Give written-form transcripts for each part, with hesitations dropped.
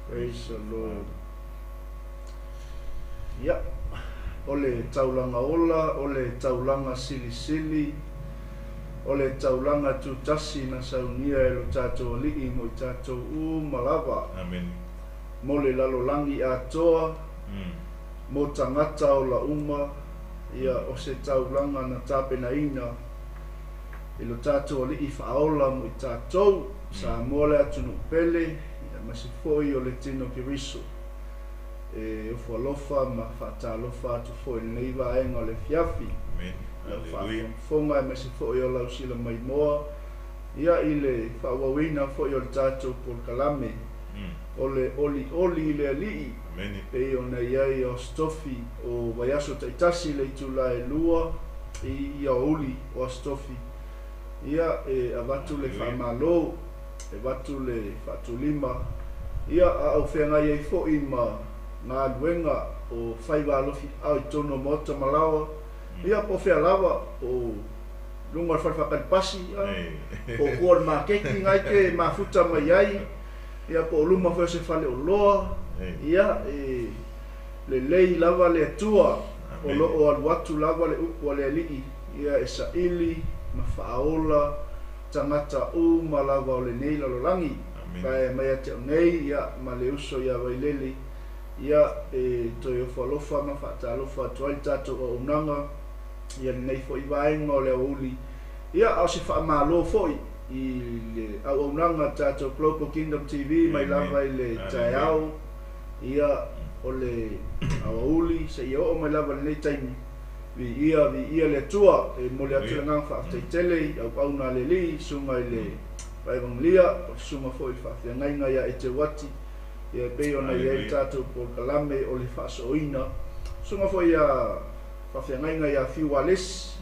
Praise the Lord. Ia, o le taulaga ola, o le taulaga silisili, o le taulaga tutasi na saunia e lo tatou Alii mo i tatou uma lava. Amene. Mo le lalolagi atoa, mo tagata ola uma, ia, o se taulaga na tapenaina e lo tatou Alii faaola mo i tatou, Samoa le atunuu pele, aemaise foi o le tino Keriso. E ofo alofa ma faatalofa atu foi i lenei vaega o le afiafi. Lau faafogafoga aemaise foi o lau sila maimoa ia i le faaauauina foi o le tatou polokalame o le Olioli i le Alii e pei ona i ai Aso Tofi o vaiaso taitasi i le itula e 2 i aoauli o Aso Tofi. Ia e avatu le faamalo, e avatu le faatulima, ia a o feagai ai foi ma galuega o faiva alofiaao i totonu o maota ma laoa, ia po o fea lava, o luga o le fale faatali pasi, ia, po o tua o le maketi na e te mafuta mai ai, ia po o luma foi o se faleoloa, ia e lelei lava le Atua, o lo o alu atu lava le upu a le Alii, ia e saili ma faaola tagata uma lava o lenei lalolagi. Vaea mai ia te au nei, ia, ma le uso ia Vailele, ia, e toe ofo alofa ma faatalofa atu ai le tatou auaunaga ia lenei foi vaega o le aoauli, ia, a o se faamalo foi i le auaunaga a le tatou Global Kingdom TV mai lava i le taeao, ia, o le aoauli seia oo mai lava i lenei taimi. Viia, viia le Atua. E momoli atu le agaga faafetai tele i auauna a le Alii, Susuga i le Paevagilia, o le Susuga foi i le Faafeagaiga ia Eteuati, ia e pei ona i ai le tatou polokalame o le faasooina. Susuga foi ia Faafeagaiga ia Fiu Alesi,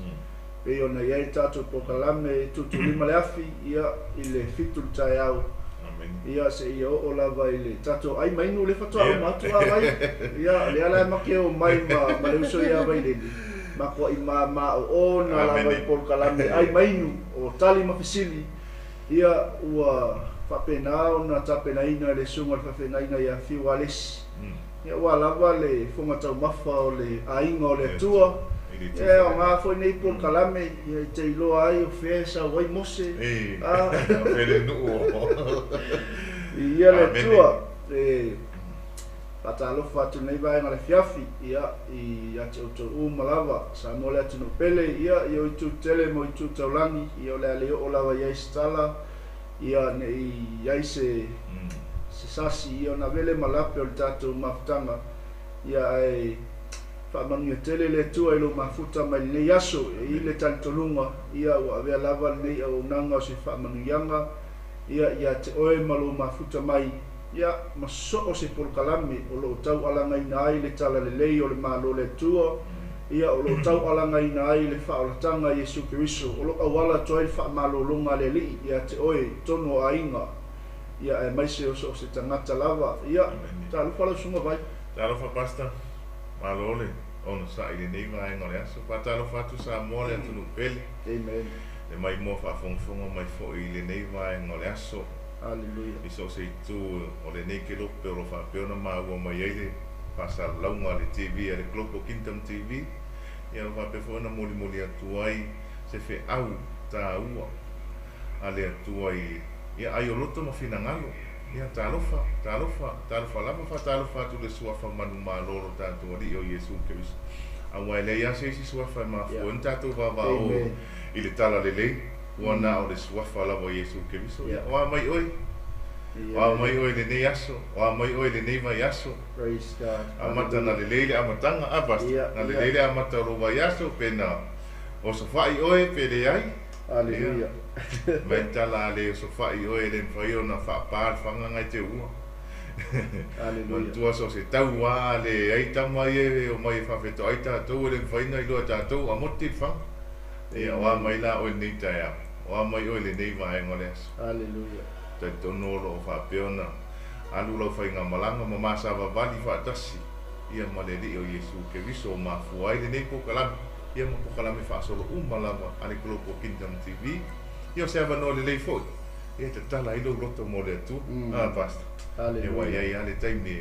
pei ona i ai le tatou polokalame e tuutuulima le afi, ia, i le 7 i le taeao. Ia, seia oo lava i le tatou ai ma inu le faatoa uma atu a vai. Ia, o lea la e make o mai ma le uso ia Vailele, matuai mama oona lava i polokalame ai ma inu, o tali ma fesili. Ia, ua faapena ona tapenaina e le Susuga i le Faafeagaiga ia Fiu Alesi. Ia, ua lava le fofoga taumafa o le aiga o le Atua. Ia, e aoga foi nei polokalame, ia, e te iloa ai o fea e sau ai Mose. A. Viia le Atua. E faatalofa atu i lenei vaega o le afiafi, ia, ia te outou uma lava, Samoa le atunuu pele, ia, i o itu tele ma o itu taulagi, ia, o le a le oo lava i ai se tala, ia, ne i i ai se se sasi, ia, ona avea lea ma lape o le tatou mafutaga, ia, ae faamanuia tele le Atua i lou mafuta mai lenei aso. E i ai le talitonuga, ia, ua avea lava lenei auaunaga o se faamanuiaga, ia, ia te oe ma lou mafuta mai, ia, ma so o se polokalame o lo o taualagaina ai le talalelei o le Malo o le Atua, ia, o lo o taualagaina ai le faaolataga a Iesu Keriso, o lo o auala atu ai le faamalologa a le Alii ia te oe i totonu o aiga, ia, aemaise o so o se tagata lava. Ia, talofa lau Susuga Vai. Talofa Pastor, malo le onosai i lenei vaega o le aso. Faatalofa atu Samoa le atunuu pele. Amen. Le maimoa faafogafoga mai foi i lenei vaega o le aso. Hallelujah. I so o se itu o lenei kelope o lo o faapea ona maua mai ai le faasalalauga a le TV a le Global Kingdom TV, ia o lo o faapea foi ona molimoli atu ai se feau taua a le Atua i ia ai o loto ma finagalo. Ia, talofa, talofa, talofa lava, faatalofa atu i le Suafa manumalo o lo tatou Alii o Iesu Keriso. Aua e leai lava se isi Suafa e mafua ai ona tatou vavao i le talalelei, ua na o le Suafa lava o Iesu Keriso. Ia, o a mai oe? O a mai oe i lenei aso? O a mai oe i lenei vaiaso? Amata na lelei le amataga, a Pastor? Na lelei le amata o lou vaiaso, pe na osofai oe pe leai? Aleluia. Mai tala a le osofai oe e le mafai ona faapa le faga ngai te ua. Aleluia. Manatua so o se tau a le ai tama ia e omai e faafetoai tatou e le mafai ona iloa e tatou a moti le faga. Ia o a mai la oe lenei taeao? O a mai oe lenei vaega o le aso? Aleluia. Talitonu o lo o faapea ona alu lau faigamalaga ma masavavali faatasi ia ma le Alii o Iesu Keriso o mafua ai lenei polokalame. Ia ma polokalame faasolo uma lava a le Global Kingdom TV. Ia o se avanoa lelei foi Ia tatala ai lou loto mo le Atua. Ah, Pastor. E ua i ai lava le taimi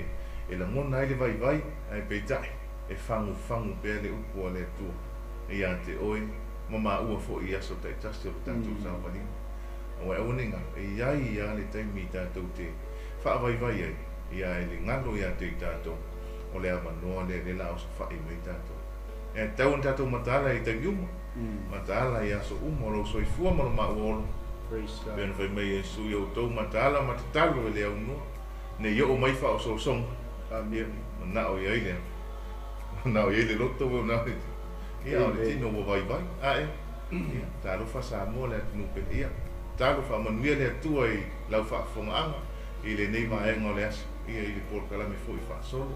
e lagona ai le vaivai, ae peitai, e fagufagu pea le upu a le Atua ia te oe ma maua foi i aso taitasi o le tatou saovaliga. Aua e aua ne i galo, e i ai lava le taimi tatou te faavaivai ai, ia e le galo ia te i tatou, o le avanoa lea lea la osofai mai tatou. E tatau ona tatou mataala i taimi uma, mataala i aso uma o lou soifua ma lo maua ola. Pei ona fai mai Iesu, ia outou mataala ma tatalo e le aunoa, ne i oo mai faaosoosoga. Ia, manao i ai le, manao i ai le loto ua manao i, ia, o le tino ua vaivai. Ae, ia, talofa Samoa le atunuu pele. Ia, tatalo faamanuia le Atua i lau faafofogaaga i lenei vaega o le aso, ia, i le polokalame foi faasolo.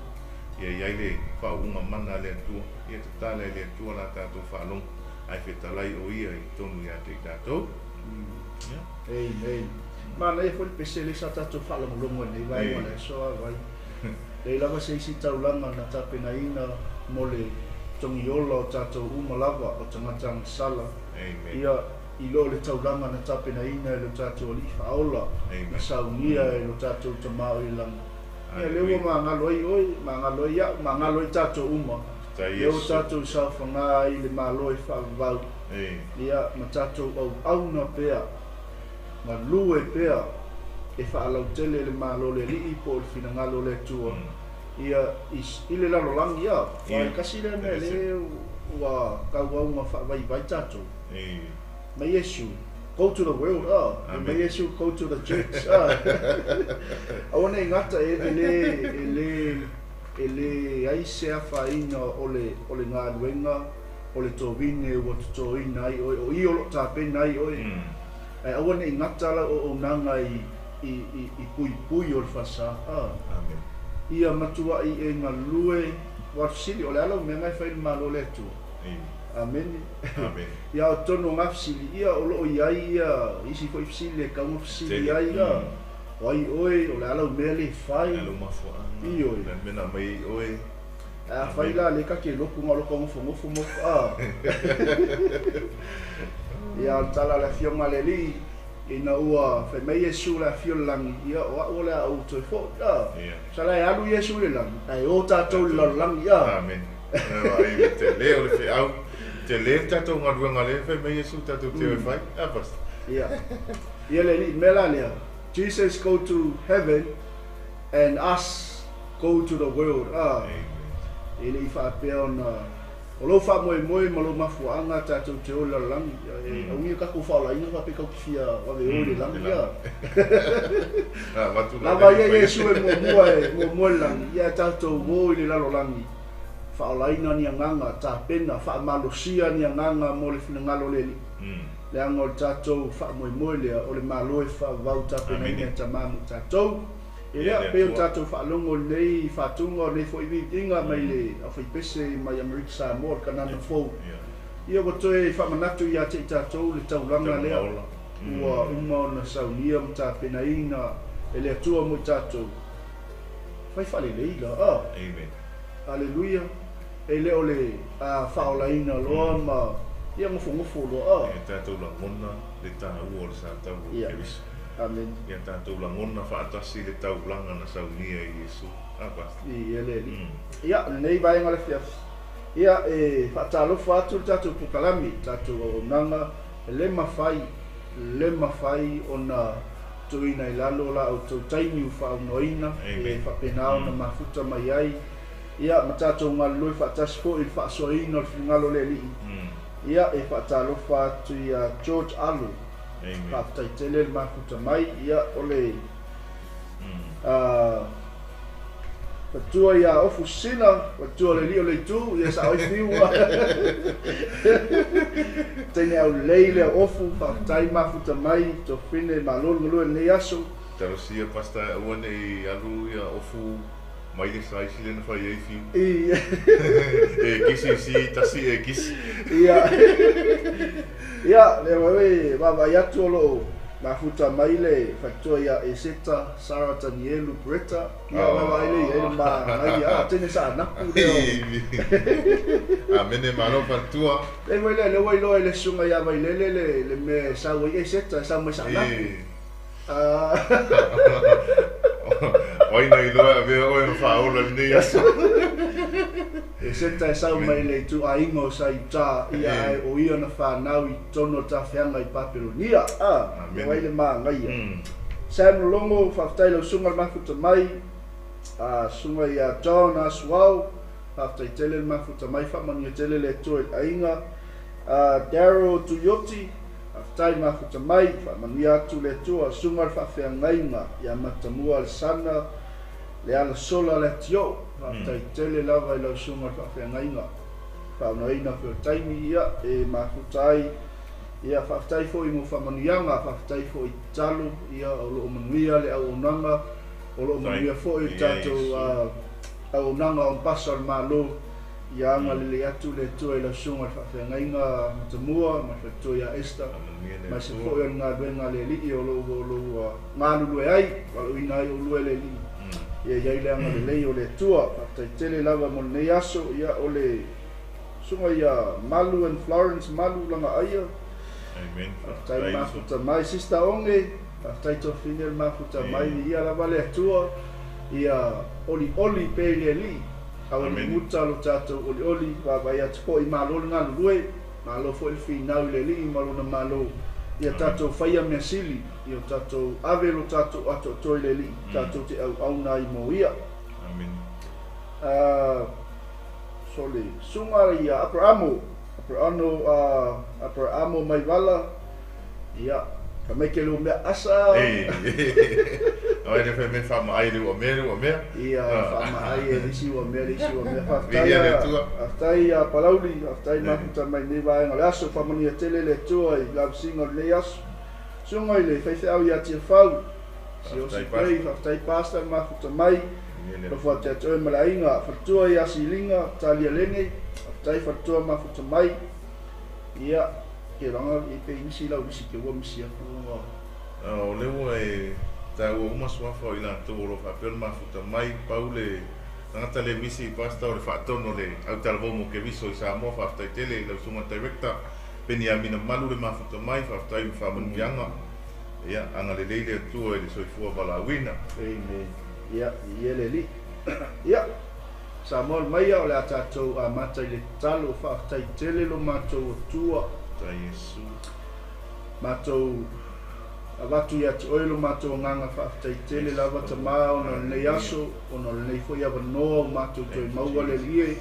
Ia i ai le faauuga mana a le Atua, ia tatala e le Atua la tatou faalogo, ae fetalai o Ia i totonu ia te i tatou. Ia. Amen. Manaia foi le pese lea sa tatou faalogologo ai nei vaega o le aso a vai. Leai lava se isi taulaga na tapenaina mo le togiola o tatou uma lava o tagata agasala. Ia i lo le taulaga na tapenaina e lo tatou Alii Faaola, na saunia e lo tatou Tama o i le lagi. Ia lea ua magalo ai oe, magalo ai au, magalo ai tatou uma. Lea ua tatou saofaga ai i le Malo e faavavau. Ia ma tatou auauna pea, galue pea e faalautele le Malo o le Alii po o le finagalo o le Atua ia i le lalolagi. Ia, aua e tasi lea mea lea ua tauau ina faavaivai tatou. Mai Iesu, go to the world, ah. Mai Iesu, go to the church, ah. Aua ne i gata e le e le e leai se afaina o le o le galuega o le tovine ua totoina ai oe, o i o lo o tapena ai oe. Ae aua ne i gata lau auaunaga i i i i puipui o le falesa, ah. Ia matuai e galue, aua o le fesili, o le a lau mea na e fai i le Malo o le Atua? Amene. Ia o totonu o na fesili, ia o lo o i ai ia isi foi fesili e tatau ona fesili ai, ia, o ai oe, o le a lau mea lea e fai. O le a lau mafuaaga, Ioe. o le a le mea na aumai ai oe. Ae afai la lea ta te lotu na o lota nofonofo ma a. Ia o le tala a le Afioga a le Alii, ina ua fai mai Iesu le afio i le lagi, ia o au o le a ou toe foi, a. Sala e alu Iesu i le lagi, ae o tatou i le lalolagi, a. Amene. Vaai i le tele o le feau, tele le tatou galuega lea e fai mai Iesu tatou te o e fai, a Pastor? Ia. Ia le Alii, mea la lea, Jesus go to heaven and us go to the world, a. E le i faapea ona o lou faamoemoe ma lou mafuaaga tatou te o i le lalolagi. E auia tatou faaolaina faapea tatou te fia vave o i le lagi, a. Lava ia Iesu e muamua e muamua i le lagi, ia ae tatou o i le lalolagi, faaolaina ni agaga, tapena, faamalosia ni agaga mo le finagalo o le Alii. Leaga o le tatou faamoemoe lea, o le Malo e faavavau tapenaina e Tama mo tatou. E lea pei ona tatou faalogo i lenei faatuga o lenei foi viiviiga mai le aufaipese mai Amerika Samoa, le Kanana Fou. Ia ua toe faamanatu ia te i tatou le taulaga lea ua uma ona saunia ma tapenaina e le Atua mo i tatou. Fai faalelei la. Ah. Aleluia. E le o le faaolaina loa ma ia nofonofo loa. Ah. E tatou lagona le taua o le sa taua o Keriso. Amene. Ia tatou lagona faatasi le taulaga na saunia e Iesu. A Pastor. Ia le Alii. Ia, lenei vaega o le afiafi, ia e faatalofa atu le tatou polokalame, tatou auaunaga, e le mafai, le mafai ona tuuina i lalo la outou taimi ua faaaunoaina, e faapena ona mafuta mai ai, ia ma tatou galulue faatasi foi i le faasoaina o le finagalo o le Alii. Ia, e faatalofa atu ia George Alo. Faafetai tele le mafuta mai. Ia, o le fatua ia Ofu Sina, fatua le alii o le itu, ia sao ai fiu. Teine aulelei lea o Ofu, faafetai mafuta mai, Tofine, malo le galue i lenei aso. Talosia Pastor aua ne i alu ia Ofu mai le saisi lea na fai ai fiu. E kisi si tasi e kisi. Ia. Ia, lea foi e vaavaai atu o lo o mafuta mai le faletua ia Eseta Sarah Tanielu Bretta. Ia, vaavaai lea i ai le manaia. A, tene sa anapu lea o. Amene, malo faletua. Lea foi lea, lea ua iloa e le susuga ia Vailele le mea e sau ai Eseta, e sau mai Saanapu. O ai na iloa e avea oe ma faaola i lenei aso? E Seta e sau mai le ituaiga o sa Iuta, ia ae o ia na fanau i totonu o le tafeaga i Papelonia. Ia wai le māgaia. Sam Lologo, faafetai lau susuga le mafuta mai, susuga ia John Asuao, faafetai tele le mafuta mai, faamanuia tele le Atua i le aiga. Daryl Tuioti, faafetai le mafuta mai, faamanuia atu le Atua, susuga le faafeagaiga ia Matamua Alesana, Lealasola Leatioo, faafetai tele lava i lau susuga le faafeagaiga, faaunaina foi o le taimi ia e mafuta ai. Ia faafetai foi mo faamanuiaga, faafetai foi i tatalo, ia o lo o manuia le auaunaga, o lo o manuia foi le tatou auaunaga o Ambasa o le Malo. Ia agalelei atu le Atua i lau susuga i le faafeagaiga Matamua ma le faletua ia Esther, aemaise foi o le galuega a le Alii o lo o galulue ai, valaauina ai oulua e le Alii. Ia i ai le agalelei o le Atua. Faafetai tele lava mo lenei aso. Ia o le susuga ia Malu and Florence Malu Lagaaia. Faafetai le mafuta mai. Sister Onge, faafetai Tofine le mafuta mai. Viia lava le Atua. Ia olioli pea i le Alii. Aua ne i muta lo tatou olioli. Vaavaai atu foi, malo le galulue, malo foi le finau i le Alii ma Lona Malo. Ia tatou faia mea sili, ia o tatou ave lo tatou atoatoa i le Alii, tatou te auauna ai mo Ia. Sole, susuga ia Aperamo, Aperano, Aperamo Maivala, ia, fai mai ke lou mea asa. Ai le fai mai faamaai le ua mea le ua mea. Ia, faamaai e le isi ua mea le isi ua mea. Faafetai a, faafetai ia Palauli, faafetai mafuta mai lenei vaega o le aso. Faamanuia tele le Atua i lavasiga o lenei aso. Susuga i le faifeau ia Tiafau, Siaosi Play, faafetai Pastor le mafuta mai. Alofa atu ia te oe ma le aiga. Faletua ia Siliga, Talialene, faafetai faletua mafuta mai. Ia, ke langa e pe misi lau misi ke ua misi atu ona. O lea ua e taua uma suafa o i latou o lo o faapea ona mafuta mai, pau le tagata le misi i Pastor o le faatonu o le autalavou mo Keriso i Samoa, faafetai tele i lau susuga Director Peniamina Malu le mafuta mai, faafetai ma faamanuiaga, ia agalelei le Atua i le soifua valaauina. Amen. Ia, viia le Alii. Ia, Samoa le maia o le a tatou amata i le tatalo, faafetai tele lo matou Atua. Faafetai Iesu. Matou avatu ia te oe lo matou agaga faafetai tele lava Tama ona o lenei aso, ona o lenei foi avanoa ua matou toe maua le Alii e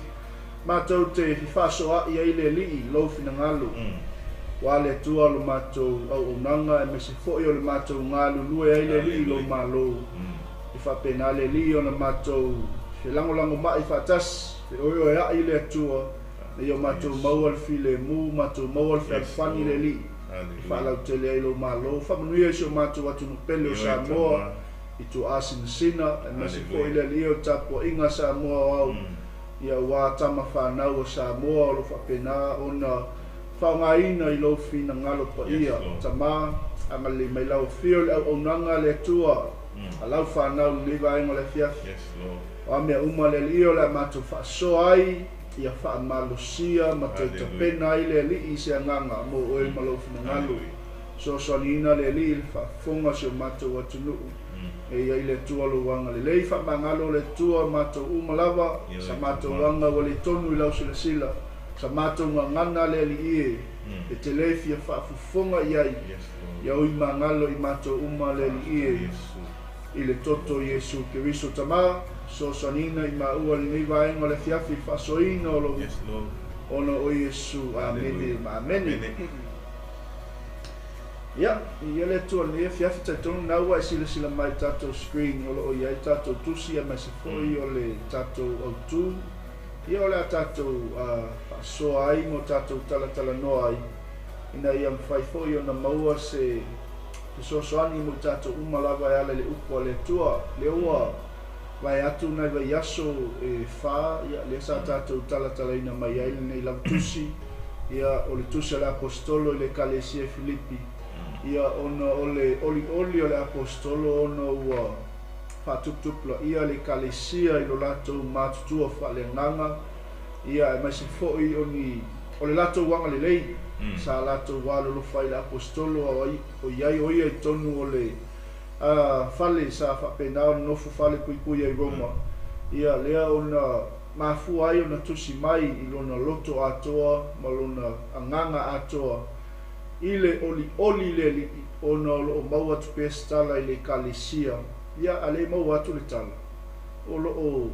matou te fefaasoaai ai le Alii i lou finagalo. Ua le Atua lo matou auaunaga aemaise foi o le matou galulue ai le Alii i lou Malo. E faapena le Alii ona matou felagolagomai faatasi, feoeoeai le Atua, ina ia matou maua le filemu, matou maua le fealofani le Alii, e faalautele ai lou Malo. Faamanuia i si o matou atunuu pele o Samoa, i tuaasinasina, aemaise foi le Alii o le tapuaiga a Samoa aoao, ia aua tama fanau a Samoa o lo o faapena ona faaaogaina i lou finagalo paia. Tama, agalelei mai lau afio i le auaunaga a le Atua, a lau fanau i lenei vaega o le afiafi. O a mea uma le Alii o le a matou faasoa ai, ia faamalosia ma toe tapena ai le Alii i se agaga mo oe ma lou finagalo. Fesoasoaniina le Alii i le faafofoga o si o matou atunuu. E i ai le Atua lou agalelei, faamagalo le Atua matou uma lava, sa matou aga ua le tonu i lau silasila, sa matou gagana le Alii e, e te le fia faafofoga i ai, ia ui magalo i matou uma le Alii e, i le toto o Iesu Keriso Tama, fesoasoaniina i maua lenei vaega o le afiafi i le faasoaina o lou ona o Iesu. Amene ma amene. Ia, viia le Atua i lenei afiafi, talitonu na ua e silasila mai i le tatou screen o lo o i ai tatou tusi aemaise foi o le tatou autu. Ia o le a tatou faasoa ai ma o tatou talatalanoa ai ina ia mafai foi ona maua se fesoasoani mo i tatou uma lava e ala i le upu a le Atua. Lea ua vae atu nai vaiaso e fa, ia lea sa tatou talatalaina mai ai lenei lava tusi, ia o le tusi a le Aposetolo i le Ekalesia i Filipi, ia ona o le olioli o le Aposetolo ona ua faatuputupulaia le Ekalesia i lo latou matutua faaleagaga, ia aemaise foi o ni o le latou agalelei sa latou alolofa ai i le Aposetolo a o i ai o ia i totonu o le fale sa faapena ona nofo falepuipui ai i Roma, ia lea ona mafua ai ona tusi mai i lona loto atoa ma lona agaga atoa i le olioli i le Alii, ona o lo o maua atu pea se tala i le Ekalesia. Ia, a le maua atu le tala, o lo o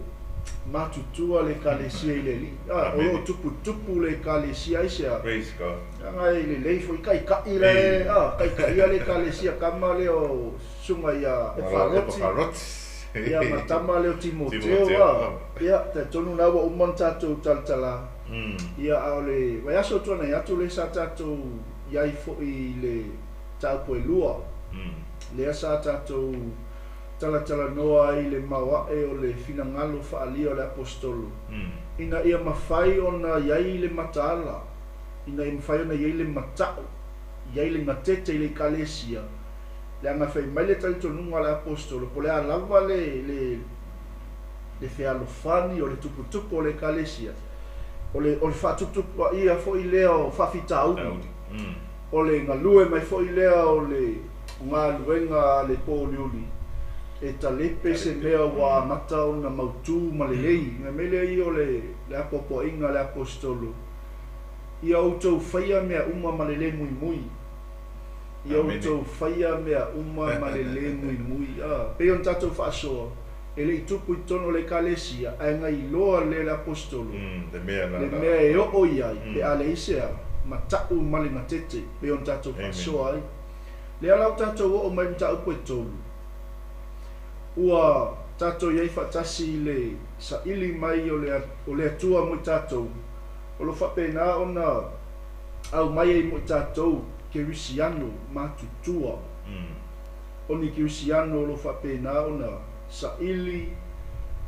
matutua le Ekalesia i le Alii. A, o lo o tuputupu le Ekalesia, aisea? Praise God. Leaga e lelei foi kaikai le, a, kaikaia le Ekalesia kama lea o susuga ia Eparoti. Ia, ma tama lea o Timoteo, a. Ia, talitonu na ua uma ona tatou talatala. Ia, a o le vaiaso tuanai atu lea sa tatou i ai foi i le mataupu e lua, lea sa tatou talatalanoa ai i le maoae o le finagalo faaalia o le Aposetolo, ina ia mafai ona i ai le mataala, ina ia mafai ona i ai le mata'u, i ai le gatete i le Ekalesia, leaga fai mai le talitonuga a le Aposetolo, po o le a lava le, le, le fealofani o le tuputupu o le Ekalesia, o le, o le faatuputupuaia foi lea o faafitauli, o le galue mai foi lea o le galuega a le pōuliuli, e talepe se mea ua amata ona mautū ma lelei. Ona mea lea ia o le, le apoapoaiga a le Aposetolo, Ia outou faia mea uma ma le lē muimui. Ia outou faia mea uma ma le lē muimui. A, pei ona tatou faasoa, e le i tupu i totonu o le Ekalesia, ae na iloa lea e le Aposetolo, le mea e oo i ai, pe a leai se a, mata'u ma le gatete, pei ona tatou faasoa ai. Lea la ua tatou oo mai i le mataupu e tolu, ua tatou i ai faatasi i le saili mai o le, o le Atua mo i tatou, o lo o faapena ona aumai ai mo i tatou kerisiano matutua. O ni kerisiano o lo o faapena ona saili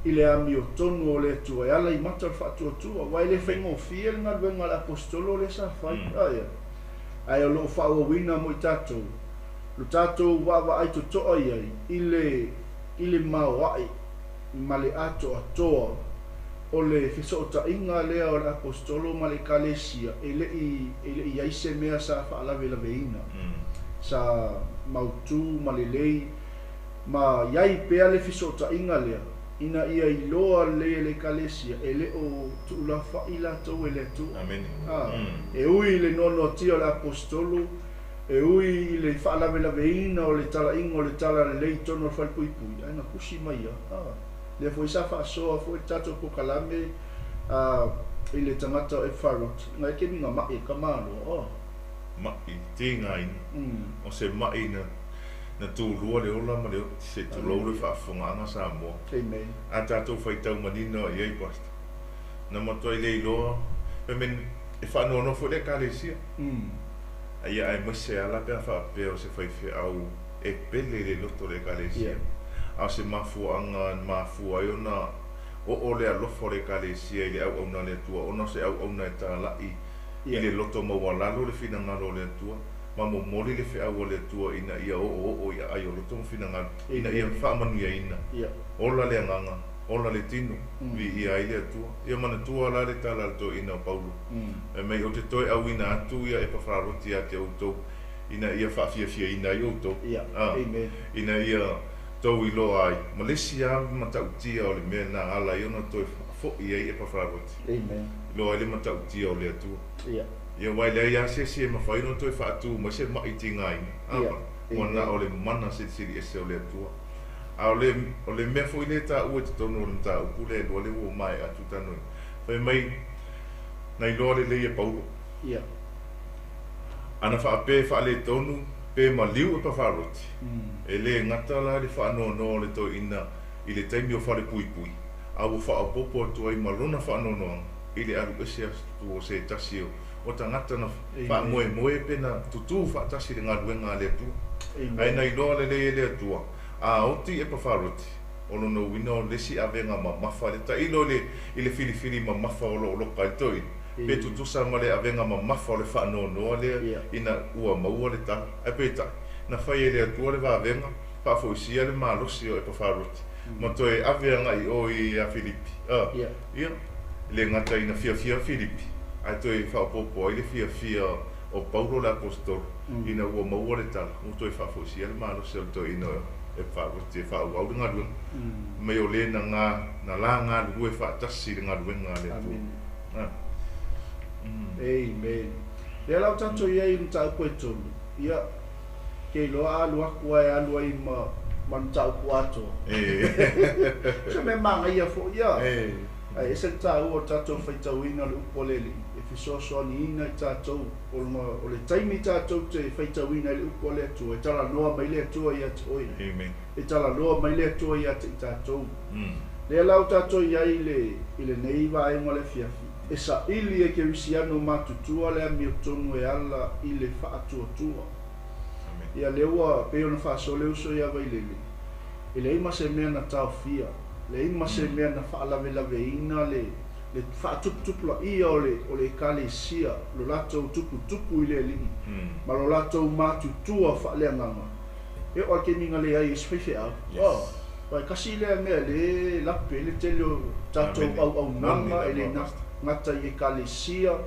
i le amiotonu o le Atua e ala i mata o le faatuatua, aua e le faigofie le galuega a le Aposetolo lea sa fai. Ae o lo o faaauauina mo i tatou lo tatou vaavaai totoa i ai i le i le maoae ma le atoatoa o le fesootaiga lea o le Aposetolo ma le Ekalesia, e le i e le i i ai se mea sa faalavelaveina, sa mautū ma lelei, ma i ai pea le fesootaiga lea, ina ia iloa lelei e le Ekalesia e le o tuulafa'i latou e le Atua. A, e ui i le noanoatia o le Aposetolo, e ui i le faalavelaveina o le talaiga o le talalelei i totonu o le falepuipui, ae na tusi mai lava. A, lea foi sa faasoa foi le tatou polokalame a i le tagata o Epfarot, na e kemi na ma'i e tamaloa. A. Ma'i tigaina. O se ma'i na na tulua le ola ma le oti se i tulou le faafofogaaga Samoa. Amen. A tatou faitau manino i ai Pastor. Na matuai le iloa I mean e faanoanoa foi le Ekalesia. Ia aemaise lava la pe a faapea o se faifeau e pele i le loto o le Ekalesia. A o se mafuaaga na mafua ai ona oo le alofa o le Ekalesia i le auauna a le Atua ona o se auauna e talai i le loto maualalo le finagalo o le Atua ma momoli le feau a le Atua ina ia oooo i aai o loto ma finagalo ina ia faamanuiaina. Ola le agaga, ola le tino, viia ai le Atua. Ia manatua la le tala a le toeaina o Paulo, fai mai, Ou te toe auina atu ia Epafararoti ia te outou, ina ia faafiafiaina ai outou, a, ina ia tou iloa ai, ma le isi lava matautia o le mea na ala ai ona toe faafoi ai Epafararoti, iloa ai le matautia o le Atua. Ia, aua e leai lava se isi e mafai ona toe faatu mai se ma'i tigaina, a, ua na o le mana silisili ese o le Atua. A o le, o le mea foi lea e taua i totonu o le mataupu lea e lua lea ua maea atu talanoaina, fai mai, na iloa lelei e Paulo. Ana faapea e faaletonu pe maliu Epafaroti, e le gata la le faanoanoa o le toeaina i le taimi o falepuipui, a ua faaopoopo atu ai ma lona faanoanoaga i le alu ese atu o se tasi o tagata na faamoemoe pe na tutū faatasi i le galuega a le Atua. Ae na iloa lelei e le Atua, a oti Epafaroti, o lona uiga o le isi avega mamafa lea, tailo i le filifili mamafa o lo o loka ai le toeaina, pe tutusa ma le avega mamafa o le faanoanoa lea ina ua maua le tala. Ae peitai, na fai e le Atua le vavega, faafoisia le malosi o Epafaroti, ma toe ave agai i o ia Filipi. A, ia, e le gata ina fiafia Filipi, ae toe faaopoopo ai le fiafia o Paulo le Aposetolo, ina ua maua le tala, ua toe faafoisia le malosi o le toeaina o e faaluati e faaauau le galuega mai o lē na ga na la galulue faatasi i le galuega a le Atua. Amen. Lea la ua tatou i ai i le mataupu e tolu, ia, ke iloa a alu aku ae alu ai ma ma le mataupu atoa. Se mea manaia foi ia. Ae ese le taua o le tatou faitauina o le upu a le Alii e fesoasoaniina i tatou o le o le taimi tatou te faitauina ai le upu a le Atua e talanoa mai le Atua ia te oe. E talanoa mai le Atua ia te i tatou. Lea la ua tatou i ai i le i lenei vaega o le afiafi, e saili e Kerisiano matutua le amiotonu e ala i le faatuatua. Ia lea ua pei ona faasoa le uso ia Vailele, e leai ma se mea na taofia, leai ma se mea na faalavelaveina le le faatuputupulaia o le o le Ekalesia, lo latou tuputupu i le Alii, ma lo latou matutua faaleagaga. E oo lava i le taimi na leai ai se faifeau. Aua e tasi lea mea lea e lape ai le tele o tatou auaunaga e le gata i Ekalesia,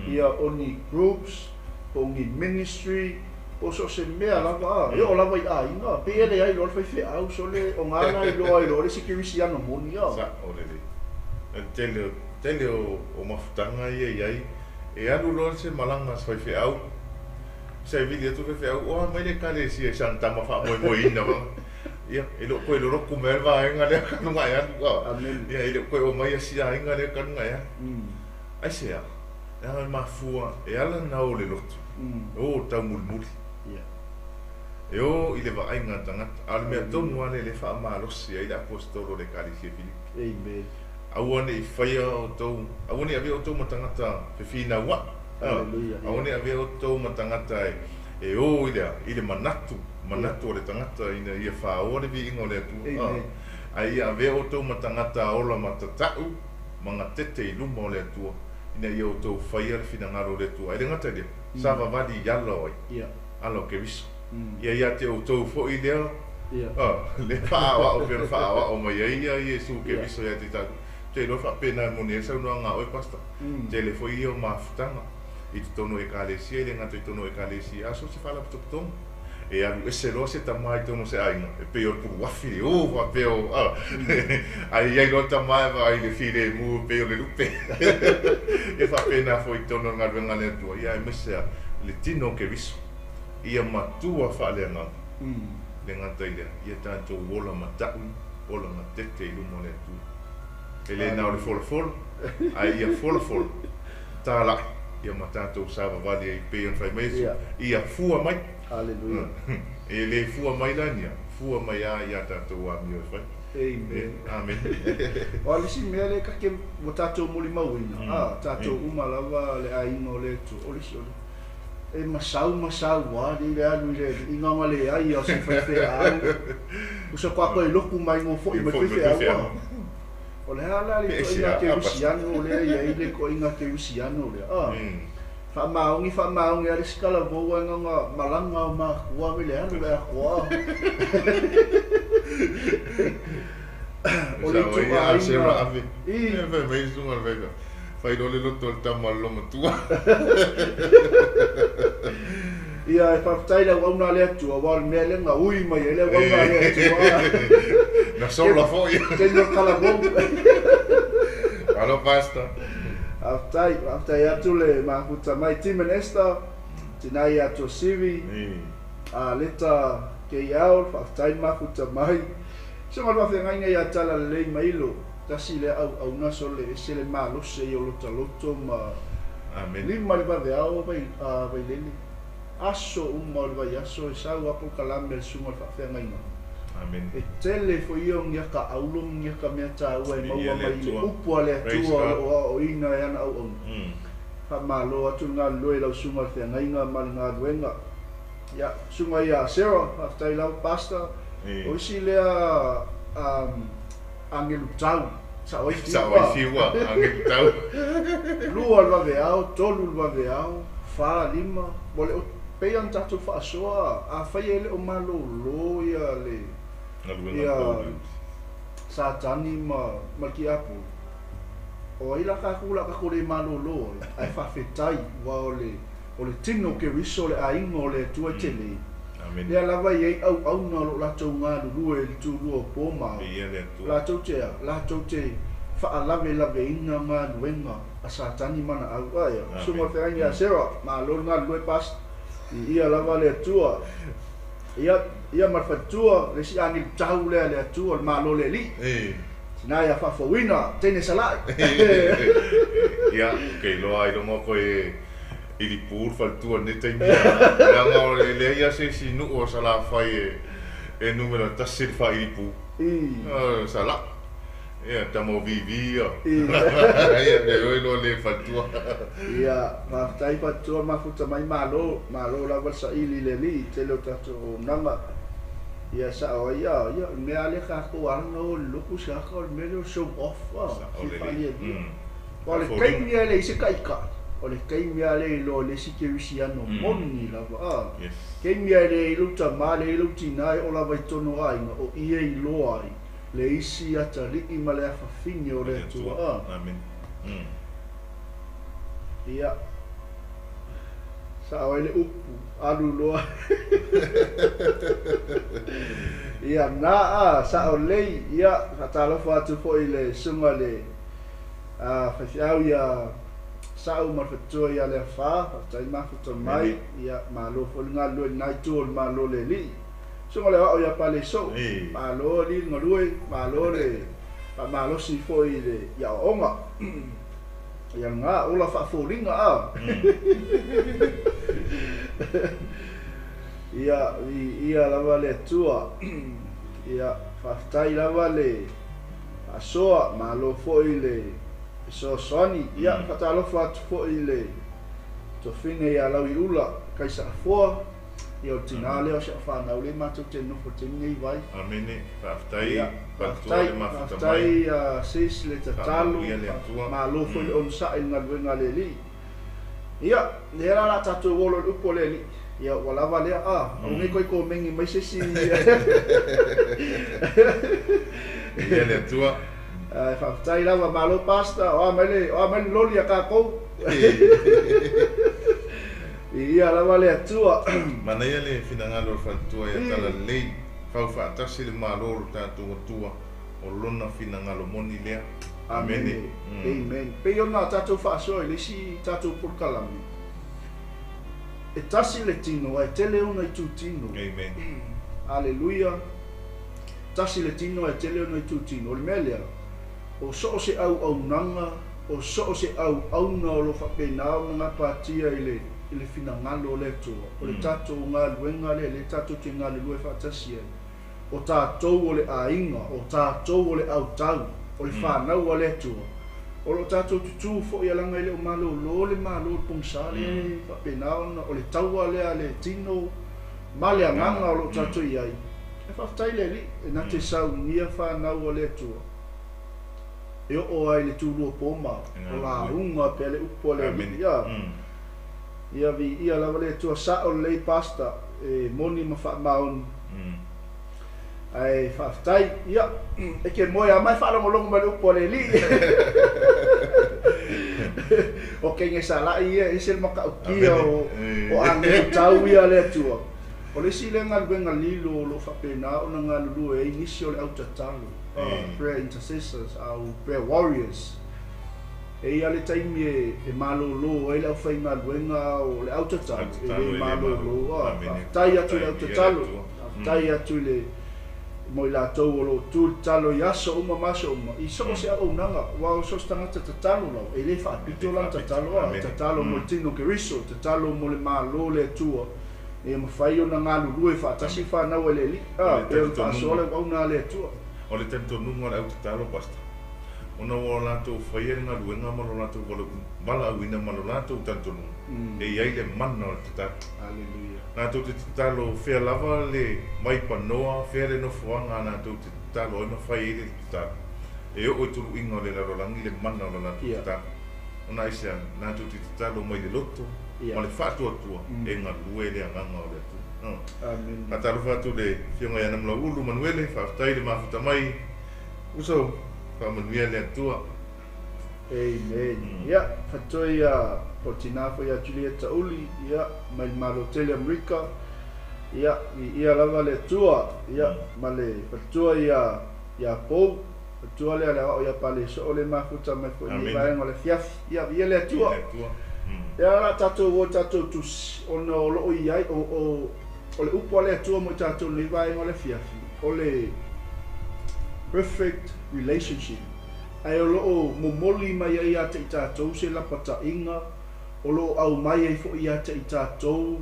ia o ni groups, po o ni ministry, po o so o se mea lava, e oo lava i aiga, pei e leai loa le faifeau, sole o ga la iloa ai loa le isi kerisiano moni. Sa'o lelei. O le tele tele o mafutaga ia e i ai, e alu loa se malaga a se faifeau, sa e vili atu le faifeau, o a mai le Ekalesia i sana tama faamoemoeina ma ia, e le o toe lolotu mai le vaega lea talu ona e alu, ia, e le o toe oo mai si aiga lea talu ona e alu. Aisea? Leaga e mafua e ala ona o le lotu, e o taumulimuli, e o i le vaaiga a tagata. A o le mea tonu lava lea lea e faamalosi ai le Aposetolo o le Ekalesia Filipi. Aua ne i faia outou, aua ne i avea outou ma tagata fefinauai, aua ne i avea outou ma tagata e o i le a? I le manatu, manatu o le tagata ina ia faaoa le viiga o le Atua, ae ia avea outou ma tagata ola matatau, magatete i luma o le Atua, ina ia outou faia le finagalo o le Atua. Ae le gata i lea, savavali i ala o ai? Ala o Keriso. Ia ia te outou foi lea, lea faaaoao pei ona faaaoao mai ai ia Iesu Keriso ia te tatou. Ou te iloa faapena e moni ai le saunoaga a oe, Pastor. Tele foi ia o mafutaga i totonu o Ekalesia, e le gata i totonu o Ekalesia, a so o se faalapotopotoga. E alu ese loa se tama i totonu o se aiga, e pei o le puluafi le ō faapea o, a, ae i ai loa le tama e vaai i le filemu e pei o le lupe. E faapena foi i totonu o le galuega a le Atua, ia aemaise a le tino o Keriso, ia matua faaleagaga, le gata i lea, ia tatou ola matau, ola gatete i luma o le Atua. E le na o le folafola, ae ia folafola, talai, ia ma tatou savavali ai pei ona fai mai Iesu, ia fua mai. Aleluia. E le fua mai la nia, fua mai lava i a tatou amio e fai. Amen. Amene. O a le isi mea lea ta te ua tatou molimauina, a, tatou uma lava le aiga o le Atua, o le isi o le e masau masau lava le alu i le i gaga leai a o se faifeau. Usa koa toe loku mai ngo fo'i mai faifeau a. O le a la le ituaiga kerisiano lea e i ai le ituaiga kerisiano lea, a. Faamaoni faamaoni a le isi talavou ae gaga malaga o matua ave le alu le atoa. O le ituaiga i. Fai mai susuga le faifeau, fai loa le loto o le tama a le loomatua. Ia, e faafetai i le auauna a le Atua, aua o le mea lea na ui mai ai le auauna a le Atua. Na sola foi. Tele o talavou. Malo Pastor. Faafetai, faafetai atu le mafuta mai Tim and Esther, tina ia Tuasivi, a Leta KL, faafetai le mafuta mai. Susuga le faafeagaiga ia Talalelei Mailo, tasi lea auauna sole ese le malosi ai o lota loto ma lima le vaveao Vailele. Aso uma o le vaiaso e sau a polokalame a le susuga le faafeagaiga. E tele foi ia o ni aka auro ma ni aka mea taua e maua mai i le upu a le Atua o lo o aoaoina e ana auauna. Faamalo atu le galulue i lau susuga le feagaiga ma le galuega. Ia, susuga ia Sarah, faafetai lava Pastor. O isi lea agelu tau, sao ai fiu. Sao ai fiu agelu tau. Lua le vaveao, tolu le vaveao, fa, lima, ua le o pei ona tatou faasoa, afai e le o malolo ia le Galuega ia Satani ma ma le tiapolo, o ai la tatou o le a tatou le malolo ai, ae faafetai, aua o le o le tino o Keriso, o le aiga o le Atua e tele. Lea lava e i ai auauna o lo o latou galulue i le tulua o po ma ao, latou te a? Latou te faalavelaveina galuega a Satani ma ana au. Ae a? Susuga o le Feagaiga ia Sarah, malo le galulue Pastor. Viia lava le Atua. Ia, ia ma le faletua, le isi anelu tau lea a le Atua, le Malo o le Alii. Tina ia faafouina, teine salai. Ia, ou te iloa ailoga koe i lipu le faletua i lenei taimi a, leaga o le leai lava se isi nuu o Salafai e numera tasi le faailipu. Salai. Ia, tama o Vivi ia. Ia, mea oi loa le faletua. Ia, faafetai faletua mafuta mai malo, malo lava le saili i le Alii i le tele o tatou auaunaga. Ia sao ai a, ia o le mea lava lea tatou ala ona o i le lotu se ata o le mea lea o le show off a, fia faalialia. Aua o le taimi lava e leai se taitai, o le taimi lava lea e iloa ai le isi kerisiano moni lava a. Taimi lava e leai ai lou tama, leai lou tina e oo lava i totonu o aiga, o i e iloa ai le isi atalii ma le afafine o le Atua a. Ia, sao ai le upu, alu loa. Ia, na a, sao lelei, ia, faatalofa atu foi i le susuga i le faifeau ia Sa'u ma le faletua ia Leafa, faafetai mafuta mai, ia, malo foi le galulue i lena itu o le Malo o le Alii. Susuga i le Aoao ia Palesou, malo alii le galue, malo le faamalosi foi i le i aoaoga. Ia lena, ola faafoliga a. Ia, viia lava le Atua. Ia, faafetai lava le faasoa, malo foi le fesoasoani. Ia, faatalofa atu foi i le tofine ia Lauiula Kaisaafoa. Ia o le tina lea o si au fanau lea matou te nofo i le taimi nei vai. Amene. Faafetai faletua le mafuta mai. Faafetai sis le tatalo. Malo foi le onosai i le galuega a le Alii. Ia, lea la o le a tatou olo i le upu a le Alii. Ia ua lava lea a. Aua nei toe komeni mai se isi. Viia le Atua. Ae faafetai lava, malo Pastor, o a mai le, o a mai le loli a tatou. Viia lava le Atua. Manaia le finagalo o le faletua ia Talalelei, fau faatasi le Malo o lo tatou Atua, o lona finagalo moni lea. Amene. Amen. Pei ona tatou faasoa i le isi tatou polokalame, e tasi le tino ae tele ona itutino. Amen. Aleluia. Tasi le tino ae tele ona itutino. O le mea lea, o so o se auaunaga, o so o se auauna o lo o faapena ona gapatia i le, i le finagalo o le Atua, o le tatou galuega lea, lea tatou te galulue faatasi ai, o tatou o le aiga, o tatou o le autau, o le fanau a le Atua, o lo o tatou tutū foi a leaga e le o malolo le Malo o le pogisa lea e faapena ona, o le taua lea a le tino ma le agaga o lo o tatou i ai. E faafetai i le Alii, e na te saunia fanau a le Atua e oo ai i le tulua po ma o lauga pea le upu a le Alii. Ia, ia viia lava le Atua, sao lelei Pastor, e moni ma faamaoni. Ae faafetai, ia, e te moe lava ma e faalogologo mai i le upu a le Alii. O teine salai ia, e ese le matautia o, o agelu tau ia a le Atua. O le isi lea galuega lilo o lo o faapena ona galulue ai nisi o le au tatalo, prayer intercessors, au prayer warriors. E i ai le taimi e malolo ai le aufaigaluega o le au tatalo, e le malolo. Faafetai atu i le au tatalo, faafetai atu i le mo i latou o lo o tu i le tatalo i aso uma ma aso uma, i so o se auaunaga, aua o so o se tagata tatalo lava, e le faapito lana tatalo, e tatalo mo le tino o Keriso, e tatalo mo le Malo o le Atua. Ia mafai ona galulue faatasi fanau a le Alii, a, pei ona faasoa le auauna a le Atua. O le talitonuga o le au tatalo, Pastor, ona ua latou faia le galuega ma lo latou valaauina ma lo latou talitonuga, e i ai le mana o le tatalo. Aleluia. Latou te tatalo fea lava le vaipanoa, fea le nofoaga a latou te tatalo ai ma fai ai le tatalo, e oo i tuluiga o le lalolagi le mana o le latou tatalo. Ona aisea, latou te tatalo mai le loto ma le faatuatua e galue le Agaga o le Atua. Faatalofa atu i le Afioga ia Namulauulu Manuele, faafetai le mafuta mai, uso, faamanuia le Atua. Amen. Ia, faatoa ia po o le tina foi ia Julieta Uli, ia, mai le Malo tele Amerika. Ia, viia lava le Atua, ia, ma le faletua ia, ia Pou, faletua lea le aoao ia Palesoo le mafuta mai foi i vaega o le afiafi. Ia, viia le Atua. Ia, o le a tatou o i tatou tusi, ona o lo o i ai, o, o, o le upu a le Atua mo i tatou i lenei vaega o le afiafi, o le perfect relationship. Ae o lo o momoli mai ai ia te i tatou se lapataiga, o lo o aumai ai foi ia te i tatou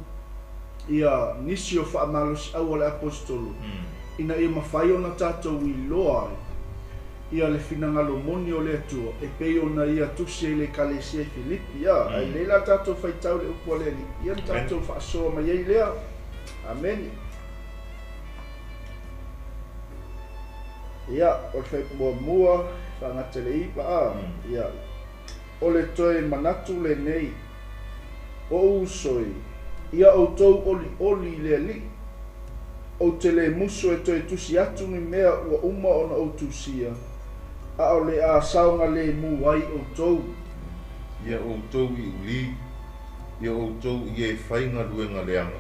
ia nisi o faamalosiau a le Aposetolo, ina ia mafai ona tatou iloa ai ia le finagalo moni o le Atua e pei ona Ia tusi ai i le Ekalesia i Filipi. A, ae lelei la tatou faitau i le upu a le Alii, ia ona tatou faasoa mai ai lea. Amene. Ia, o le fuaiupu muamua, faagata i le 9, a, ia. O le toe manatu lenei, O uso e, ia outou olioli i le Alii, ou te le musu e toe tusi atu ni mea ua uma ona ou tusia, a o le a saogalemu ai outou. Ia outou i uli, ia outou i e fai galuega leaga,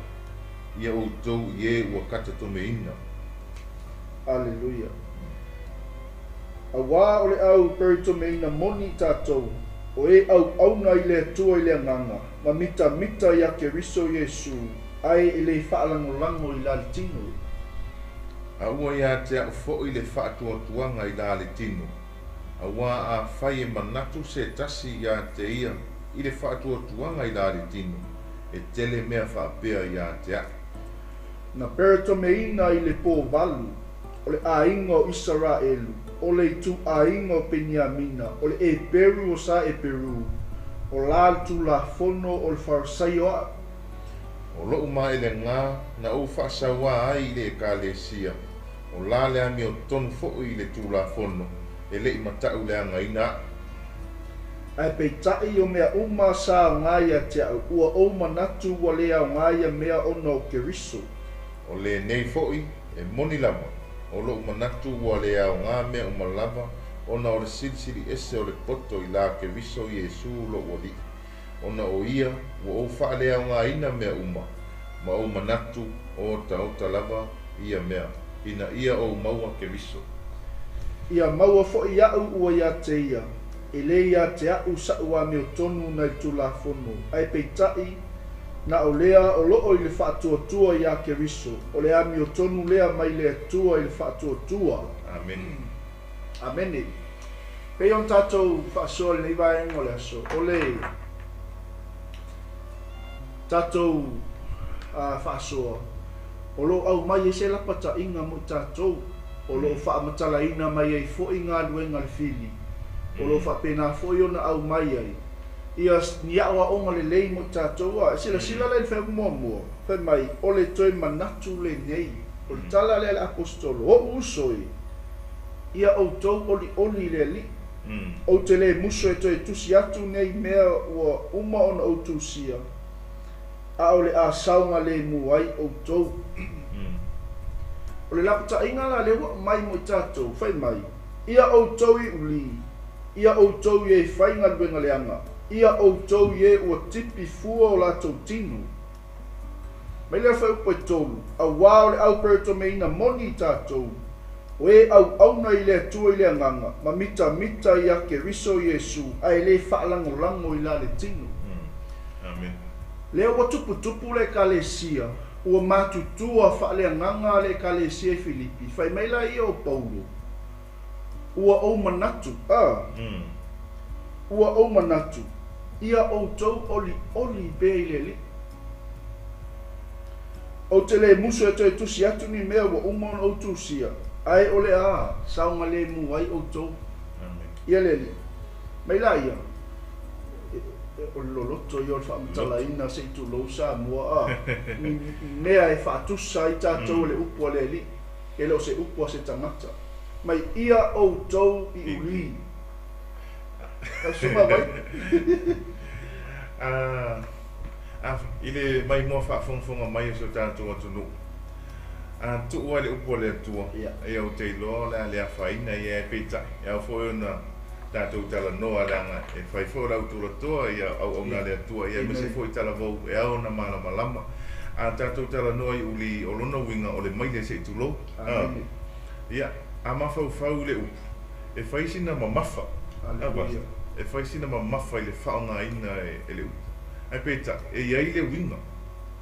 ia outou i e ua katatomeina. Aleluia. Auā o le au peritomeina moni i tatou, o e auauna i le Atua i le agaga, ma mitamita iā Keriso Iesū, ae e le faalagolago i la le tino. A ua iā te a'u foʻi le faatuatuaga i la le tino, auā afai e manatu se tasi iā te ia i le faatuatuaga i la le tino, e tele mea faapea iā te a'u. Na peritomeina i le pō valu. O le aiga o Isaraelu, o le ituaiga o Peniamina, o le Eperu o sa Eperu, o la le Tulafono o le Farisaio aʻu. O loʻu maelegā na ou faasauā ai i le Ekalesia, o la le amiotonu foʻi i le Tulafono, e leʻi mataʻuleagaina aʻu. Ae peitai o mea uma sa aoga ia te aʻu, ua ou manatu ua le aoga ia mea ona o Keriso. O lenei foʻi, E moni lava, o loʻu manatu ua le aoga mea uma lava ona o le silisili ese o le poto i la Keriso Iesū loʻu Alii, ona o ia ua ou faaleaogaina mea uma, ma ou manatu o otaota lava ia mea, ina ia ou maua Keriso. Ia maua foʻi aʻu ua iā te ia, e le iā te aʻu saʻu amiotonu nai Tulafono, ae peitai, Na o lea o loo i le faatuatua iā Keriso, o le amiotonu lea mai le Atua i le faatuatua. Amene. Amene. Pei ona tatou faasoa i lenei vaega o le aso, o le tatou faasoa, o lo o aumai ai se lapataiga mo i tatou, o lo o faamatalaina mai ai foi galuega a le fili, o lo o faapena foi ona aumai ai ia ni aoaoga lelei mo i tatou. A e silasila la i le fuaiupu muamua, fai mai, O le toe manatu lenei. O le tala lea a le Aposetolo, Oʻu uso e, ia outou olioli i le Alii. Ou te le musu e toe tusi atu nei mea ua uma ona ou tusia, a o le a saogalemu ai outou. O le lapataiga la lea ua aumai mo i tatou, fai mai, Ia outou i uli, ia outou i e fai galuega leaga, ia outou i e ua tipi fua o latou tino. Mai lea fuaiupu e tolu, auā o le au peritomeina moni i tatou, o e auauna i le Atua i le agaga, ma mitamita iā Keriso Iesū, ae le faalagolago i la le tino. Lea ua tuputupu le Ekalesia, ua matutua faaleagaga le Ekalesia i Filipi, fai mai la ia o Paulo, Ua ou manatu, a. Ua ou manatu, ia outou olioli pea i le Alii. Ou te le musu e toe tusi atu ni mea ua uma ona ou tusia, ae o le a saogalemu ai outou. Ia le Alii. Mai la ia, o le loloto ia o le faamatalaina se i tulou Samoa, a, ni mea e faatusa ai tatou e le upu a le Alii, e le o se upu a se tagata. Mai ia outou i uli. Tau vai. A, i le maimoa faafogafoga mai o si o tatou atunuu, a tuu ai le upu a le Atua, ia ou te iloa o le a le afaina ia, ae peitai, e ao foi ona tatou talanoa leaga e fai foi o le autulatoa ia auauna a le Atua, ia aemaise foi talavou e ao ona malamalama. A tatou talanoa i uli o lona uiga o le maile se i tulou. Amene. Ia, a mafaufau i le upu, e fai sina mamafa. Aleluia. E fai sina mamafa i le faaaogaina e le upu. Ae peitai, e i ai le uiga.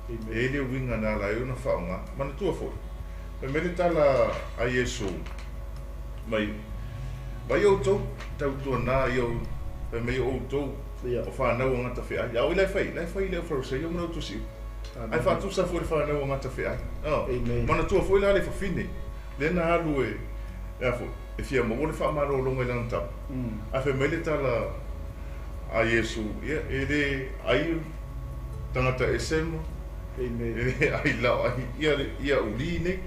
E i ai le uiga na ala ai ona faaaoga. Manatua foi, fai mai le tala a Iesu mai, Vai outou, tautuana ia fai mai o outou o fanau a gatafeai. A o ai la e fai? La e fai i le aufaifarisio ma le autusiupu. Ae faatusa foi i le fanau a gatafeai. Manatua foi la le fafine lea na alu e, a foi, e fia maua le faamalologa i lana tama. Ae fai mai le tala a Iesu, ia, e le ai tagata ese ma e le ai laoai ia uli nei.